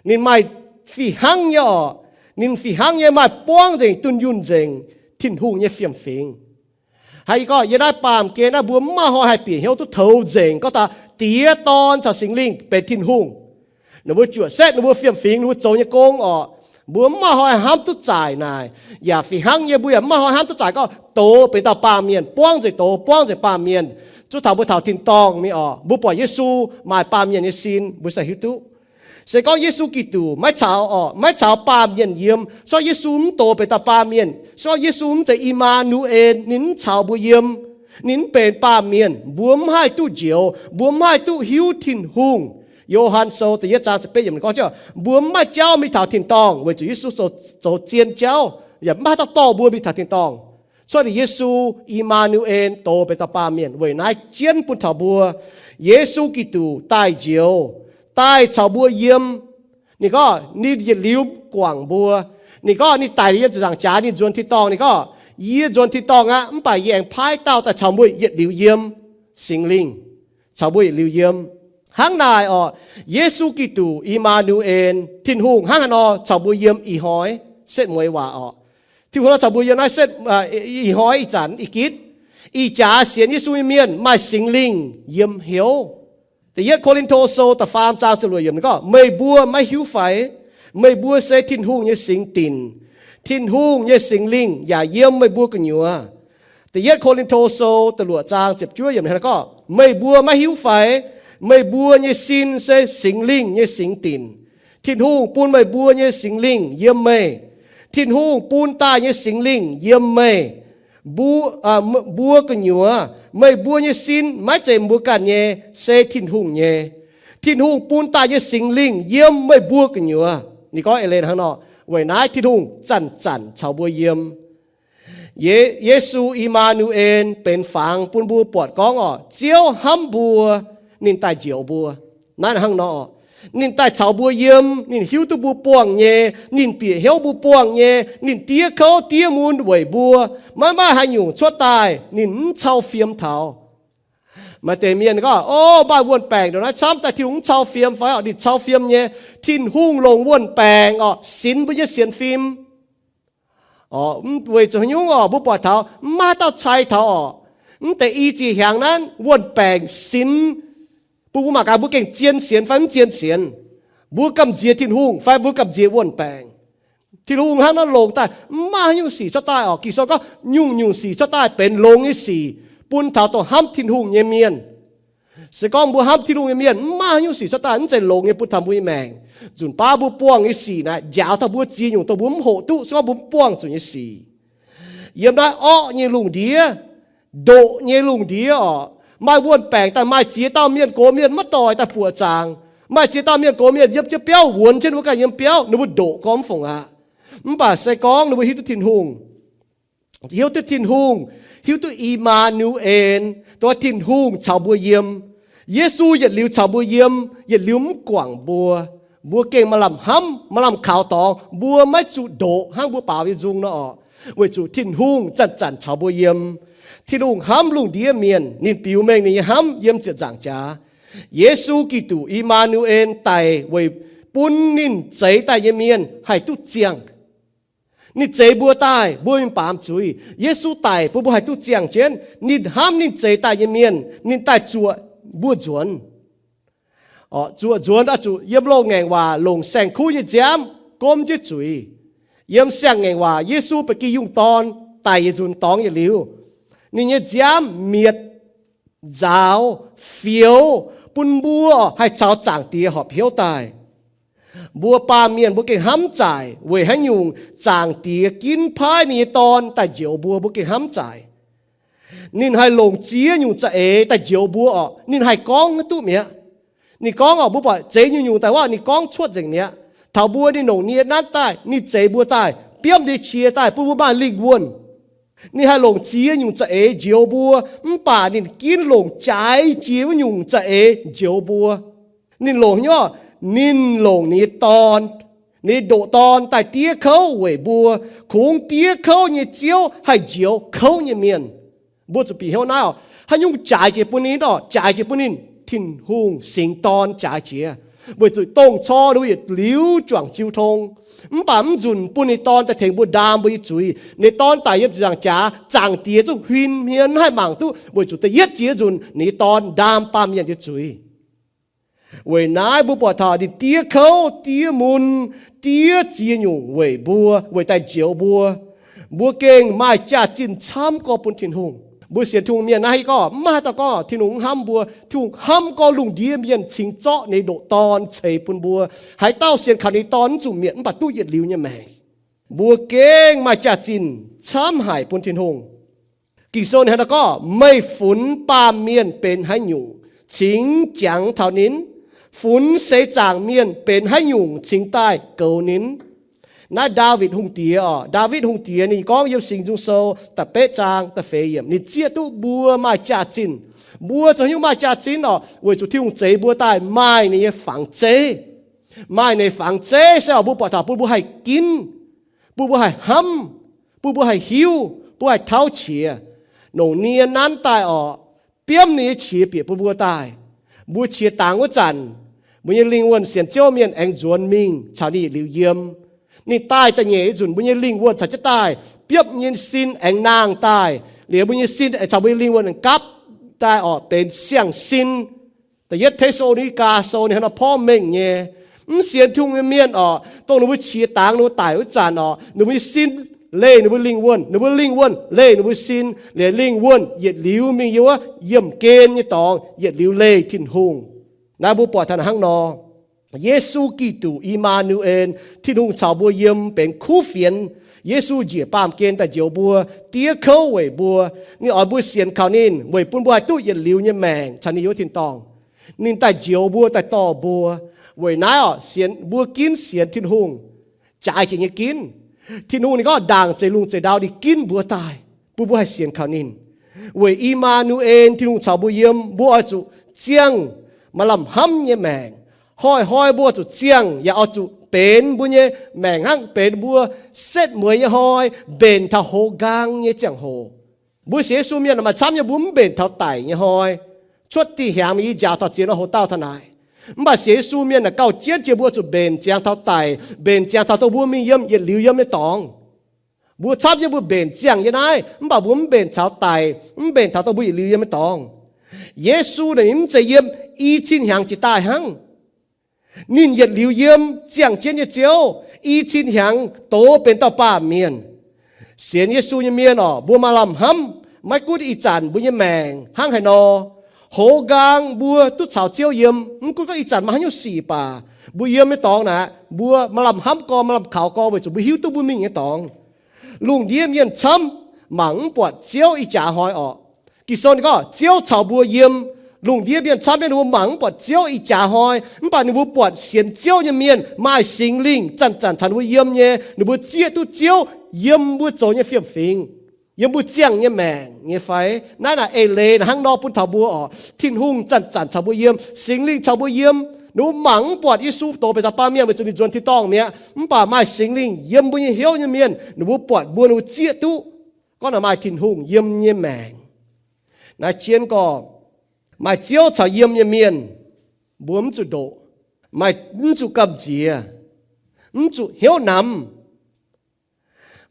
ninh maaih fih hnangv nyei orqc. Ninh fih hnangv nyei maaih buangv nzengc, dunh yunh nzengc Tin-Hungh nyei fiem-fingx. Haiz gorngv yiem naaiv baamh gen naaiv mbuo mv maaih hnoi haih bieqc hnyouv duqv toux nzengc gorngv taux Diex, Dorn caux Singx Lingh benx Tin-Hungh. Ninh mbuo juoqc setv ninh mbuo fiem-fingx, ninh mbuo zoux nyei gong orqc. Mbuo mv maaih hnoi hnamv duqv zaaic naaic. Yaac fih hnangv nyei, mbuo yaac mv maaih hnoi hnamv duqv zaaic gorngv doz benx dauh baamh mienh, buangv nzengc doz, buangv nzengc baamh mienh, zuov taux mbuo taux tin-dorngh mingh orqc. Mbuo buatc Yesu maaih baamh mienh nyei sin, mbuo se hiuv duqv. Se gorngv Yesu Giduc maiv caux orqc, maiv caux baamh mienh yiem, se gorngv Yesu mv doz benx dauh baamh mienh, se gorngv Yesu mv zeiz I^maa^nu^en, ninh mv caux mbuo yiem, ninh mv benx baamh mienh, mbuo mv haih duqv njoux, mbuo mv haih duqv hiuv Tin-Hungh. Yo^han Sou da'yietv zaang ziepc betv yiemc gorngv, mbuo mv maaih jauv mingh taux tin-dorngh weic zuqc Yesu zoux, zoux zien jauv, yaac mv maaih haaix dauh dorh mbuo mingh taux tin-dorngh. cuotv liuz Yesu, I^maa^nu^en, doz benx dauh baamh mienh. Weic naaiv jienv bun taux mbuo, Yesu Giduc daaih njoux, daaih caux mbuo yiem. Ninh gorngv ninh yietc liuz guangc mbuo. Ninh gorngv ninh daic liuz yiem ziepc nzaangc jaax, ninh nzuonx tin-dorngh. Ninh gorngv, yie nzuonx tin-dorngh aqv, mv baac yie aengx paaiv dauh daaih caux mbuo yietc liuz yiem, Singx Lingh caux mbuo yietc liuz yiem. Hnangv naaic orqc, Yesu Giduc, I^maa^nu^en, Tin-Hungh hnangv haaix nor caux mbuo yiem ih hnoi, setv mueiz waac orqc. Tin-Hungh nor caux mbuo yiem naaiv setv, ih hnoi ih zanc ih gitv, ih jaax sienx Yesu nyei mienh maaih Singx Lingh yiem hnyouv. Da'yietv Ko^lin^to Sou da'faam zaang ziepc luoqc yiemc ninh gorngv, meih mbuo maiv hiuv fai? Meih mbuo se Tin-Hungh nyei singx dinc. Tin-Hungh nyei Singx Lingh yaac yiem meih mbuo gu'nyuoz. Da'yietv Ko^lin^to Sou da'luoqc zaang ziepc juov yiemc ninh gorngv, meih mbuo maiv hiuv fai? Meih mbuo nyei sin se Singx Lingh nyei singx dinc. Tin-Hungh bun meih mbuo nyei Singx Lingh yiem meih. Tin-Hungh bun daaih nyei Singx Lingh yiem meih. Mbuo, mbuo gu'nyuoz, meih mbuo nyei sin maiv zeiz mbuo ganh nyei, se Tin-Hungh nyei. Tin-Hungh bun daaih nyei Singx Lingh yiem meih mbuo gu'nyuoz. Ninh gorngv eix leiz hnangv nor, weic naaiv Tin-Hungh zanc-zanc caux mbuo yiem. Ye, Yesu, I^maa^nu^en, benx fangx bun mbuo buatc gorngv orqc, Ziouv hnamv mbuo, ninh daaih njoux mbuo. Naaiv hnangv nor, ninh daaih caux mbuo yiem, ninh hiuv duqv mbuo buangh nyei, ninh bieqc hnyouv mbuo buangh nyei, ninh diev kouv diev mun weic mbuo. Maiv maaih haaix nyungc cuotv daaih ninh mv cau fiem taux. Maaih deix mienh gorngv, o, maaih wuon-baengc ndongc naaiv camv daaih Tin-Hungh mv cau fiem fai orqc? Ninh cau fiem nyei. Tin-Hungh longc wuon-baengc orqc sinx mbuo nyei sienx fim. Orqc, weic zuqc haaix nyungc orqc? Mbuo buatc taux mv maaih dauh cai taux orqc. Mv deix i ziec hiaangx naaiv wuon-baengc sinx bun mbuo mangc gaax mbuo gengh zien sienx fai mv zien sienx. Mbuo gamh nziex Tin-Hungh fai mbuo gamh nziex wuon-baengc. Tin-Hungh hnangv naaiv longc daaih mv maaih haaix nyungc sic cuotv daaih orqc. Ging-Sou gorngv nyungc-nyungc sic cuotv daaih benx longx nyei sic bun taux dongh hnamv Tin-Hungh nyei mienh. Se gorngv mbuo hnamv Tin-Hungh nyei mienh, mv maaih haaix nyungc sic cuotv daaih mv zeiz longx nyei bun taux mbuo nyei maengc. Nzunc baav mbuo buangh nyei sic naaiv njaaux taux mbuo ziex nyungc dongh mbuo mv hoqc duqv se gorngv mbuo mv buangh zuqc nyei sic. Yiem naaiv orqv nyei lungh ndiev, ndoqc nyei lungh ndiev orqc, maaih wuon-baengc daaih maaih ziex dauh mienh gox mienh maiv doic daaih buoqc zaangc. Maaih ziex dauh mienh gox mienh yiem jienv biauv wuonx jienv ninh mbuo ganh yiem biauv, ninh mbuo ndoqc gorngv mv fongc aqv. Mv baac se gorngv ninh mbuo hiuv duqv Tin-Hungh, hiuv duqv Tin-Hungh, hiuv duqv I^maa^nu^en, dongh Tin-Hungh caux mbuo yiem. Yesu yietc liuz caux mbuo yiem, yietc liuz mv guangc mbuo. Mbuo gengh maaih lamh hnamv, maaih lamh kaux dorngx, mbuo maiv zuqc ndoqc hnangv mbuo baaux nyei nzung nor orqc. Weic zuqc Tin-Hungh zanc-zanc caux mbuo yiem. Tin-Hungh hnamv lungh ndiev mienh, ninh biux mengh ninh nyei hnamv yiem ziepc nzaangc jaax. Yesu Giduc, I^maa^nu^en, daic weic bun ninh zeix daaih nyei mienh haih duqv ziangh. Ninh zeix mbuo daaih, mbuo mingh baamz zuiz. Yesu daic bun mbuo haih duqv ziangh jienv. Ninh hnamv ninh zeix daaih nyei mienh, ninh daaih zuoqc mbuo nzuonx. Zuoqc nzuonx oix zuqc yiem loz-ngaengc waac longc saeng-kuv nyei nziaamv gomv jienv zuiz. Yiem siang-ngaengc waac Yesu ba'gi yungh dorn daic yietc nzunc dorngx yietc liuz, ninh nyei nziaamv mietc, nzaaux, fioux, bun mbuo haih caux Zaangc Diex horpc hnyouv daaih. Mbuo baamh mienh mbuo gengh hnamv zaaic weic haaix nyungc Zaangc Diex ginv paaiv ninh nyei Dorn daaih njoux mbuo, mbuo gengh hnamv zaaic. Ninh haih longc ziex nyungc za'eix daaih njoux mbuo orqc, ninh haih gorngv duqv mi'aqv. Ninh gorngv orqc, mbuo buatc zeix nyungc-nyungc daaih wuov, ninh gorngv cuotv nzengc mi'aqv. Taux mbuo ninh longc nie nanv daaih, ninh zeix mbuo daaih, biomv ninh qiex daaih bun mbuo maaih lingh wuonh. Ninh haih longc ziex nyungc za'eix njoux mbuo, mv baac ninh ginv longc jaaix jiex wuov nyungc za'eix njoux mbuo. Ninh longc hnyouv, ninh longc ninh nyei Dorn, ninh nyei ndoqc Dorn daaih diev kouv weic mbuo. Kungx diev kouv nyei Ziouv haih njoux kouv nyei mienh. Mbuo zuqc bieqc hnyouv naaiv oc. Haaix nyungc jaaix jiex bun ninh oc? Jaaix jiex bun ninh, Tin-Hungh singx Dorn jaaix jiex, weic zuqc dongh cor ninh mbuo yietc liuz juangc jiu tong. Mv baac mv nzunc bun ninh Dorn daaih tengx mbuo ndaam mbuo nyei zuiz. Ninh Dorn daic yiem ziepc nzaangc jaax, Zaangc Diex zungv huin hmien mv haih mangc duqv, weic zuqc da'yietv jiex nzunc ninh nyei Dorn ndaam baamh mienh nyei zuiz. Weic naaiv mbuo buatc taux ninh diev kouv, diev mun, diev ziex nyungc weic mbuo, weic daaih njoux mbuo. Mbuo gengh maaih jaax-zinh camv gorx bun Tin-Hungh. Mbuo sienx Tin-Hungh mienh naaiv gorngv mv maaih haaix dauh gorngv Tin-Hungh mv hnamv mbuo. Tin-Hungh hnamv gorx lungh ndiev mienh cingx zorqv ninh nyei ndoqc Dorn ceix bun mbuo. Haaix dauh sienx kaux ninh nyei Dorn mv zuqc mietc mv baac duqv yietc liuz nyei maengc. Mbuo gengh maaih jaax-zinh camv haic bun Tin-Hungh. Ging-Sou ninh hnangv naaiv gorngv, meih funx baamh mienh benx haaix nyungc cingx jangx taux ninh? Funx seix zaangc mienh benx haaix nyungc cingx daaih goux ninh? Naaiv Ndaawitv Hungh Diex oc, Ndaawitv Hungh Diex ninh gorngv yiem Singx Nzung Sou da'betv zaang da'feix yiemc, ninh zieqv duqv mbuo maaih jaax-zinh. Mbuo zoux haaix nyungc maaih jaax-zinh oc? Weic zuqc Tin-Hungh zeix mbuo daaih maaih ninh nyei fangx zeiv. Maaih ninh fangx zeiv se oc, mbuo buatc taux bun mbuo haih ginv, bun mbuo haih hnamv, bun mbuo haih hiuv, bun haih tauv qiex. Nongc nie nanv daaih oc, biomv ninh nyei qiex bieqc bun mbuo daaih. Mbuo qiex dangx wuov zanc, mbuo nyei lingh wuonh sienx Ziouv mienh aengx nzuonx mingh caux ninh yietc liuz yiem. Ninh daaih da'nyeic nyei nzunc, mbuo nyei lingh wuonh caux jienv daaih, biopv nyei sin aengx nangh daaih, liuz mbuo nyei sin aengx caux mbuo nyei lingh wuonh aengx gapv daaih oc, benx siang-sin. Da'yietv Te^saa^lo^ni^gaa Sou ninh hnangv nor porv mengh nyei. Mv sienx Tin-Hungh nyei mienh oc, dongh ninh mbuo qiex dangx ninh mbuo daic wuov zanc oc, ninh mbuo nyei sin leih ninh mbuo lingh wuonh, ninh mbuo lingh wuonh leih ninh mbuo sin, liuz lingh wuonh yietc liuz mingh yiem wuov yiemh gen nyei dorngx, yietc liuz leih Tin-Hungh. Naaiv mbuo buatc taux hnangv nor, Yesu Giduc, I^maa^nu^en, Tin-Hungh caux mbuo yiem, benx kuv fienx. Yesu njiec baamh gen daaih njoux mbuo, diev kouv weic mbuo. Ninh oix mbuo sienx kaux ninh weic bun mbuo haih duqv yietc liuz nyei maengc caux ninh yiem wuov tin-dorngh. Ninh daaih njoux mbuo, daaih dorh mbuo. Weic naaiv oc, sienx, mbuo ginv sienx Tin-Hungh, jaaix jiex nyei ginv. Tin-Hungh ninh gorngv ndaangc zeix lungh zeix ndau ninh ginv mbuo daaih, bun mbuo haih sienx kaux ninh. Weic I^maa^nu^en, Tin-Hungh caux mbuo yiem, mbuo oix zuqc ziangh maaih lamh hnamv nyei maengc. Hnoi-hnoi mbuo oix zuqc ziangh yaac oix zuqc benx mbuo nyei maengc hnangv benx mbuo setv mueiz nyei hnoi, mbenc taux hoz nqaang nyei ziangh hoc. Mbuo sienx Yesu mienh maaih camv nyei mbuo mv mbenc taux daic nyei hnoi. Cuotv dih hiaangx mingh yie njaaux taux ziex nor hoc dauh taux naaic. Mv baac sienx Yesu mienh naaic gauh jienv jiex mbuo zuqc mbenc ziangx taux daic, mbenc ziangx taux dongh mbuo mingh yiem yietc liuz yiem nyei dorngx. Mbuo camv nyei mbuo mbenc ziangh yiem naaiv, mv baac mbuo mv mbenc taux daic, mv mbenc taux dongh mbuo yietc liuz yiem nyei dorngx. Yesu naaic ninh mv zeiz yiem i cin hnyangx jiex daaih hnangv. Ninh yietc liuz yiem ziangh jienv nyei Ziouv, i cin hnyangx doz benx dauh baamh mienh. Sienx Yesu nyei mienh oc, mbuo maaih lamh hnamv, maiv gunv ih zanc mbuo nyei maengc hnangv haaix nor, hoz nqaang mbuo duqv caux Ziouv yiem. Mv gunv gorngv ih zanc maaih haaix nyungc sic baac, mbuo yiem nyei dorngx naaic, mbuo maaih lamh hnamv gorn, maaih lamh kaux gorn, weic zuqc mbuo hiuv duqv mbuo mingh nyei dorngx. Lungh ndiev mienh camv mangc mv buatc Ziouv ih jaax hnoi orqc. Ging-Sou ninh gorngv Ziouv caux mbuo yiem. Lungh ndiev mienh camv nyei, ninh mbuo mangc mv buatc Ziouv ih jaax hnoi, mv baac ninh mbuo buatc sienx Ziouv nyei mienh maaih Singx Lingh zanc-zanc caux ninh mbuo yiem nyei. Ninh mbuo zieqv duqv Ziouv yiem mbuo zoux nyei fiem-fingx, yiem mbuo ziangh nyei maengc nyei fai? Naaiv naaic eix leiz naaic hnangv nor bun taux mbuo orqc. Tin-Hungh zanc-zanc caux mbuo yiem, Singx Lingh caux mbuo yiem. Ninh mbuo mangc mv buatc Yesu doz benx dauh baamh mienh weic zuqc ninh nzuonx tin-dorngh mi'aqv. Mv baac maaih Singx Lingh yiem mbuo nyei hnyouv nyei mienh, ninh mbuo buatc mbuo, ninh mbuo zieqv duqv gorngv naaic maaih Tin-Hungh yiem nyei maengc. Naaiv jienv gorngv maaih Ziouv caux yiem nyei mienh, mbuo mv zuqc ndoqc, maaih, mv zuqc gamh nziex, mv zuqc hnyouv namx.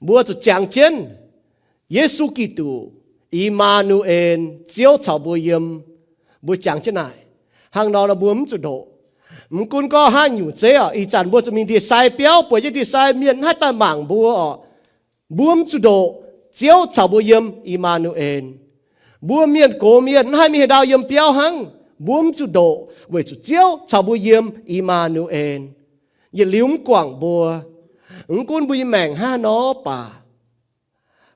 Mbuo zuqc jangx jienv Yesu Giduc, I^maa^nu^en, Ziouv caux mbuo yiem. Mbuo jangx jienv naaic, hnangv nor mbuo mv zuqc ndoqc. Mv gunv gorngv haaix nyungc zeiv oc, ih zanc mbuo zuqc mingh ndie-sai biauv, bueix jienv ndie-sai mienh mv haih daaih mangc mbuo oc. Mbuo mv zuqc ndoqc, Ziouv caux mbuo yiem, I^maa^nu^en. Mbuo mienh gox mienh mv haih mingh haaix ndau yiem biauv hnangv. Mbuo mv zuqc ndoqc weic zuqc Ziouv caux mbuo yiem, I^maa^nu^en. Yietc liuz mv guangc mbuo. Mv gunv mbuo nyei maengc hnangv haaix nor baac,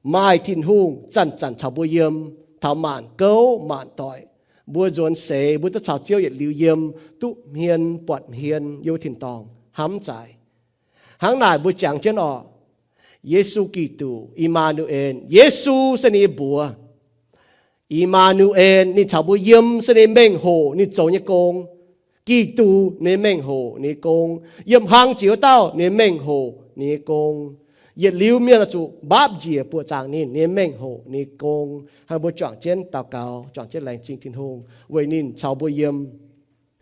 maaih Tin-Hungh zanc-zanc caux mbuo yiem. Taux maanc gouv maanc doic, mbuo nzuonx seix mbuo duqv caux Ziouv yietc liuz yiem, duqv hmien buatc hmien yiem wuov tin-dorngh, hnamv zaic. Hnangv naaic mbuo jangx jienv orqc, Yesu Giduc, I^maa^nu^en, Yesu se ninh nyei mbuox. I^maa^nu^en, ninh caux mbuo yiem, se ninh mengh hoc ninh zoux nyei gong. Giduc, ninh mengh hoc ninh nyei gong. Yiem hlang jiex wuov dauh, ninh mengh hoc ninh nyei gong. Yietc liuz mienh oix zuqc mbaapv njiec buoqc zaangc ninh, ninh mengh hoc ninh nyei gong. Hnangv mbuo juangc jienv daux gaux, juangc jienv laengz zingh Tin-Hungh weic ninh caux mbuo yiem.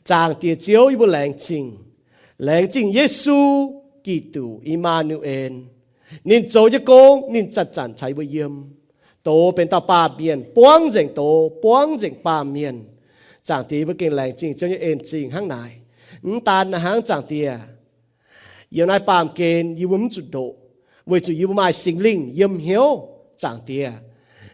Zaangc Diex Ziouv, yie mbuo laengz zingh. Laengz zingh Yesu Giduc, I^maa^nu^en. Ninh zoux nyei gong, ninh zanc-zanc caux yie mbuo yiem. Doz benx dauh baamh mienh, buangv nzengc doz, buangv nzengc baamh mienh. Zaangc Diex, yie mbuo gengh laengz zingh Ziouv nyei en zingh hnangv naaic. Mv daan naaiv hnangv, Zaangc Diex, yiem naaiv baamh gen yie mbuo mv zuqc ndoqc, weic zuqc yie mbuo maaih Singx Lingh yiem hnyouv. Zaangc Diex,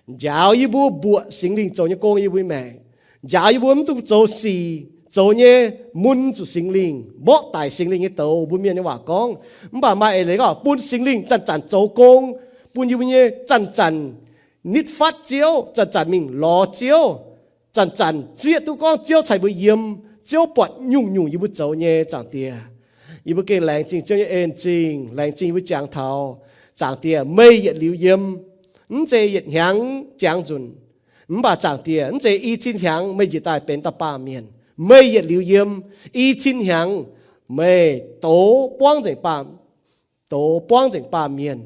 njaaux yie mbuo mbuoqc Singx Lingh zoux nyei gong yiem yie mbuo maengc. Njaaux yie mbuo mv dungx zoux sic, zoux nyei mun zuqc Singx Lingh, mborqv daic Singx Lingh nyei douz, mbuo mienh nyei waac gorngv. Mv baac maaih eix leiz gorngv bun Singx Lingh zanc-zanc zoux gong, bun yie mbuo nyei zanc-zanc nitv fatv Ziouv, zanc-zanc mingh lorz Ziouv, zanc-zanc zieqv duqv gorngv Ziouv caux yie mbuo yiem, Ziouv buatc nyungc-nyungc yie mbuo zoux nyei, Zaangc Diex. Yie mbuo gengh laengz zingh Ziouv nyei en-zingh, laengz zingh yie mbuo jangx taux, Zaangc Diex, meih yietc liuz yiem, mv zeiz yietc hnyangx jangx nzunc. Mv baac Zaangc Diex, mv zeiz i cin hnyangx meih njiec daaih benx dauh baamh mienh. Meih yietc liuz yiem, i cin hnyangx meih douz buangv nzengc baamh, douz buangv nzengc baamh mienh,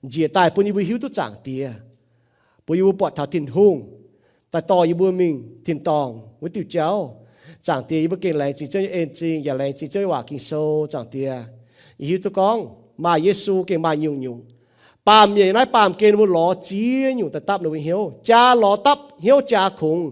njiec daaih bun yie mbuo hiuv duqv Zaangc Diex, bun yie mbuo buatc taux Tin-Hungh daaih dorh yie mbuo mingh tin-dorngh wuov diuh jauv. Zaangc Diex, yie mbuo gengh laengz zingh Ziouv nyei en-zingh, yaac laengz zingh Ziouv nyei waac Ging-Sou. Zaangc Diex, yie hiuv duqv gorngv maaih Yesu gengh maaih nyungc-nyungc baamh mienh yiem naaiv baamh gen ninh mbuo lorz ziex nyungc daaih dapv ninh mbuo hnyouv, jaa lorz dapv hnyouv jaa kungx.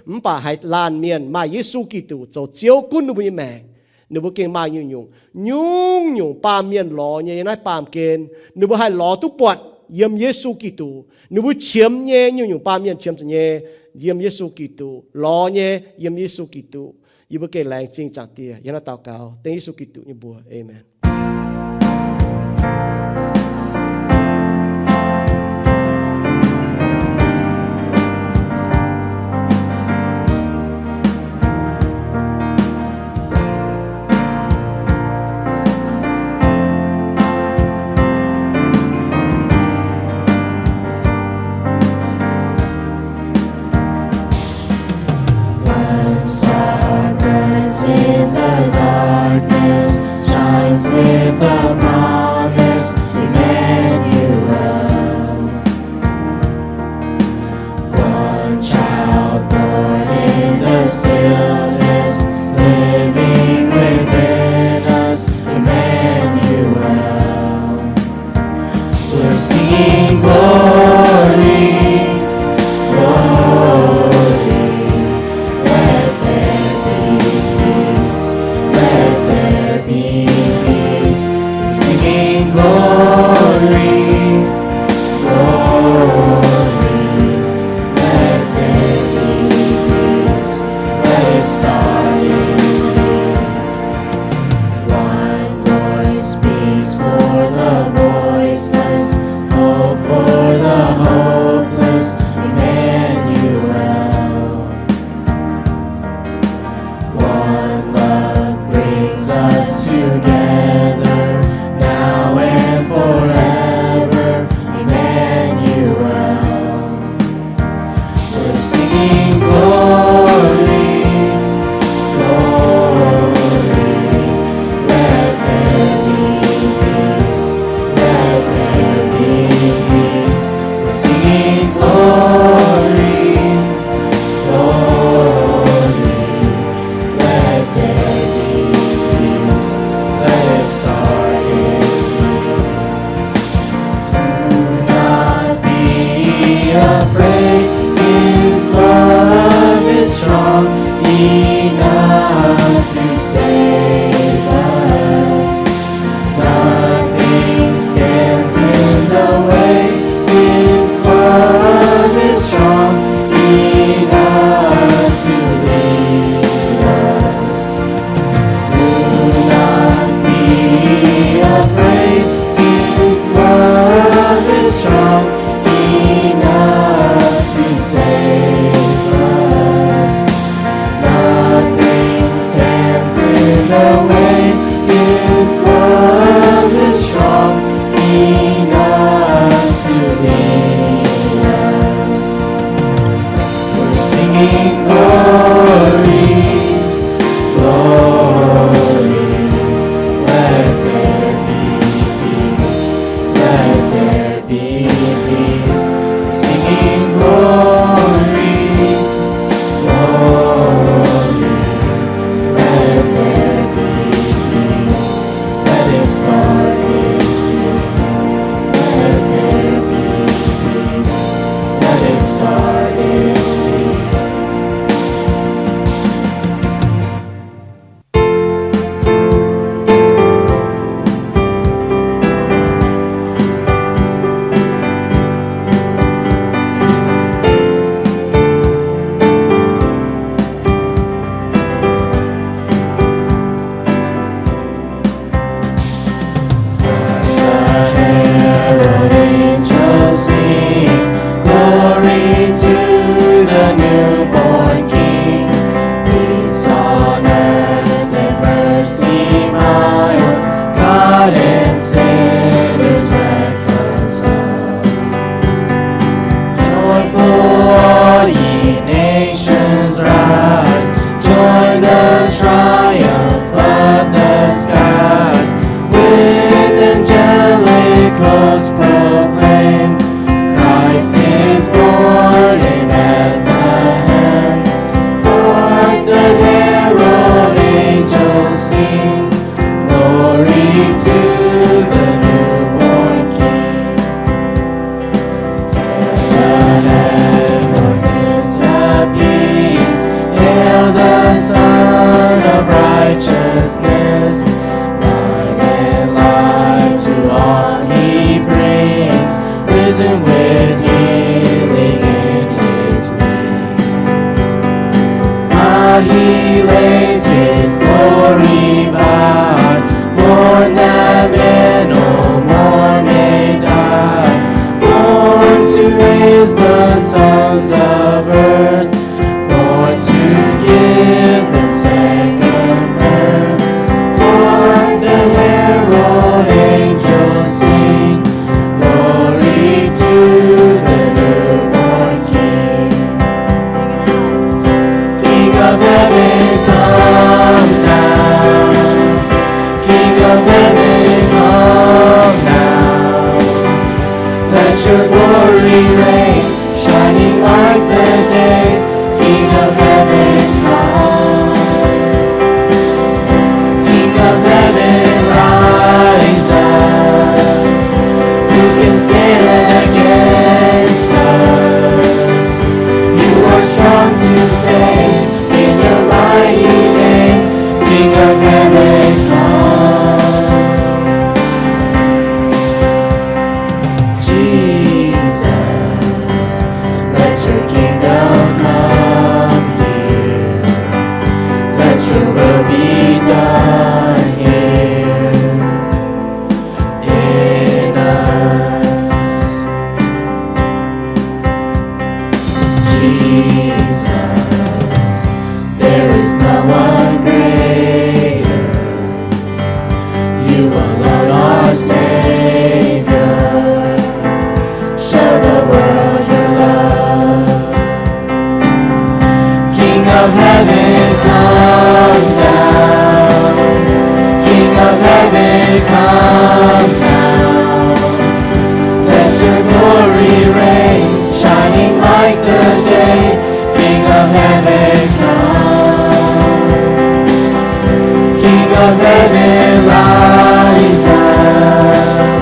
Mv baac haiz laanh mienh maaih Yesu Giduc zoux Ziouv gunv ninh mbuo nyei maengc, ninh mbuo gengh maaih nyungc-nyungc, nyungc-nyungc baamh mienh lorz nyei yiem naaiv baamh gen, ninh mbuo haih lorz duqv buatc yiem Yesu Giduc. Ninh mbuo qiemx nyei nyungc-nyungc baamh mienh qiemx zuqc nyei yiem Yesu Giduc, lorz nyei yiem Yesu Giduc. Yie mbuo gengh laengz zingh Zaangc Diex. Yie hnangv naaiv daux gaux dengv Yesu Giduc nyei mbuox. Aamen. When star burns in the darkness, shines with the promise, Emmanuel. One child born in the stillness, living within us, Emmanuel. We're singing glory, glory. Let there be peace, let there be peace. We're singing glory, glory. Let there be peace. Let it start in me. One voice speaks for the voiceless, hope for the hopeless, Emmanuel. One love brings us together, now and forever, Emmanuel. We're singing glory, glory. Let there be peace, let there be peace. We're singing glory, glory. Let there be peace, let it start in me. Do not be afraid, His love is strong enough to save us. Nothing stands in the way, His love is strong enough to lead us. Do not be afraid, His love is strong enough to save us. Nothing stands in the way, His love is strong enough to lead us. We're singing glory, glory. Let there be peace, let there be peace. With healing in his wings. But he lays his glory by, born that men no more may die, born to raise the sons of earth, born to give them second birth. Hark the herald angels sing, glory to the newborn King. King of heaven, come down. King of heaven, come down. Let your glory reign, shining like the day. King of heaven, come. King of heaven, rise up. Who can stand against us? You are strong to save. In your mighty name, King of heaven, come. Jesus, let your kingdom come here. Let your will be done here in us. Jesus, there is no one greater. You alone are Savior. Show the world your love. King of heaven, come down. King of heaven, come down. Let your glory reign, shining like the day. King of heaven, come. King of heaven, rise up.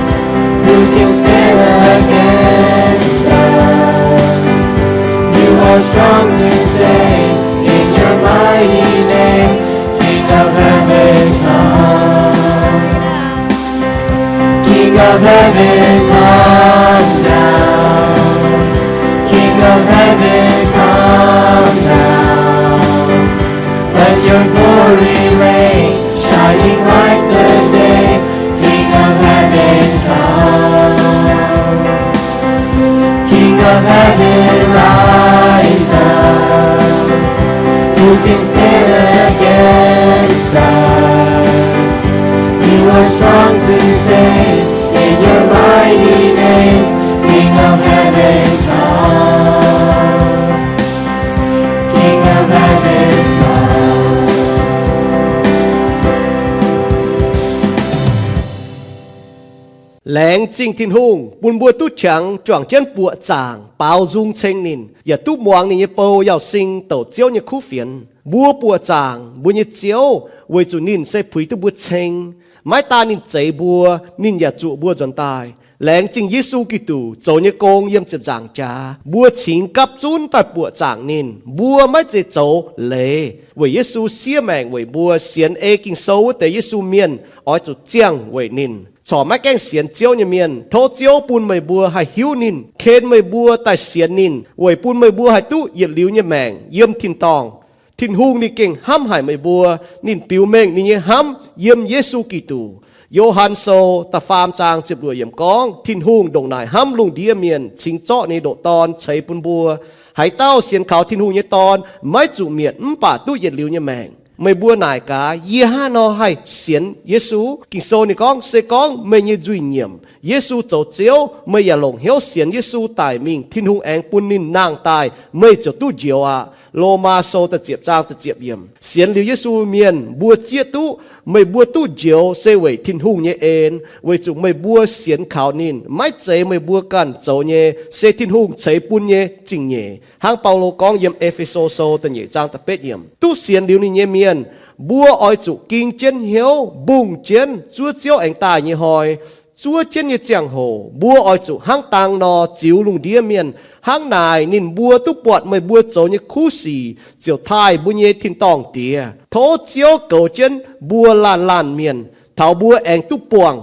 Who can stand against us? You are strong to save. In your mighty name, King of heaven, come. King of heaven, come down. King of heaven, come down. Let your glory reign, shining like the day. King of heaven, come. King of heaven, rise up. Who can stand against us? You are strong to save. In your mighty name, King of heaven, come. King of heaven, come. Laengz zingh Tin-Hungh bun mbuo duqv qangx juangc jienv buoqc zaangc baaux nzung ceng ninh, yaac duqv muangx ninh nyei bou Yauz Sing douc Ziouv nyei kuv fienx. Mbuo buoqc zaangc mbuo nyei Ziouv weic zuqc ninh se puix duqv mbuo ceng. Maiv daan ninh zeix mbuo, ninh yaac zuoqc mbuo nzuonx daaih. Laengz zingh Yesu Giduc zoux nyei gong yiem ziepc nzaangc jaax, mbuo cingx gapv zunv daaih buoqc zaangc ninh. Mbuo maiv zeiz zoux leiz, weic Yesu siev maengc weic mbuo. Sienx ei Ging-Sou wuov deix Yesu mienh oix zuqc ziangh weic ninh. Corc maiv gaengh sienx Ziouv nyei mienh, tov Ziouv bun meih mbuo haih hiuv ninh, ken meih mbuo daaih sienx ninh, weic bun meih mbuo haih duqv yietc liuz nyei maengc yiem tin-dorngh. Tin-Hungh ninh gengh hnamv haic meih mbuo. Ninh biux mengh ninh nyei hnamv yiem Yesu Giduc. Yo^han Sou da'faam zaang ziepc luoqc yiemc gorngv, Tin-Hungh ndongc naaic hnamv lungh ndiev mienh, cingx zorqv ninh nyei ndoqc Dorn ceix bun mbuo. Haaix dauh sienx kaux Tin-Hungh nyei Dorn maiv zuqc mietc, mv baac duqv yietc liuz nyei maengc. Meih mbuo naaic gaax, yie hnangv haaix nor haih sienx Yesu? Ging-Sou ninh gorngv, se gorngv meih nyei nzuih nyiemc, Yesu zoux Ziouv, meih yaac longc hnyouv sienx Yesu daic mingh, Tin-Hungh aengx bun ninh nangh daaih, meih ziouc duqv njoux aqv. Lomaa Sou da'ziepc zaang da'ziepc yiemc. Sienx liuz Yesu mienh, mbuo zieqv duqv meih mbuo duqv njoux se weic Tin-Hungh nyei en, weic zuqc meih mbuo sienx kaux ninh, maiv zeiz meih mbuo ganh zoux nyei, se Tin-Hungh ceix bun nyei zingh nyeic. Hnangv Baulo gorngv yiem E^fe^so Sou da'nyeic zaang da'betv yiemc, duqv sienx liuz ninh nyei mienh, mbuo oix zuqc ging jienv hnyouv mbungh jienv zuov Ziouv aengx daaih nyei hnoi. Zuov jienv nyei ziangh hoc mbuo oix zuqc hnangv dang nor ziux lungh ndiev mienh. Hnangv naaic ninh mbuo duqv buatc meih mbuo zoux nyei kuv sic, ziouc taaih mbuo nyei tin-dorngh Diex. Tov Ziouv goux jienv mbuo laanh laanh mienh, taux mbuo aengx duqv buangh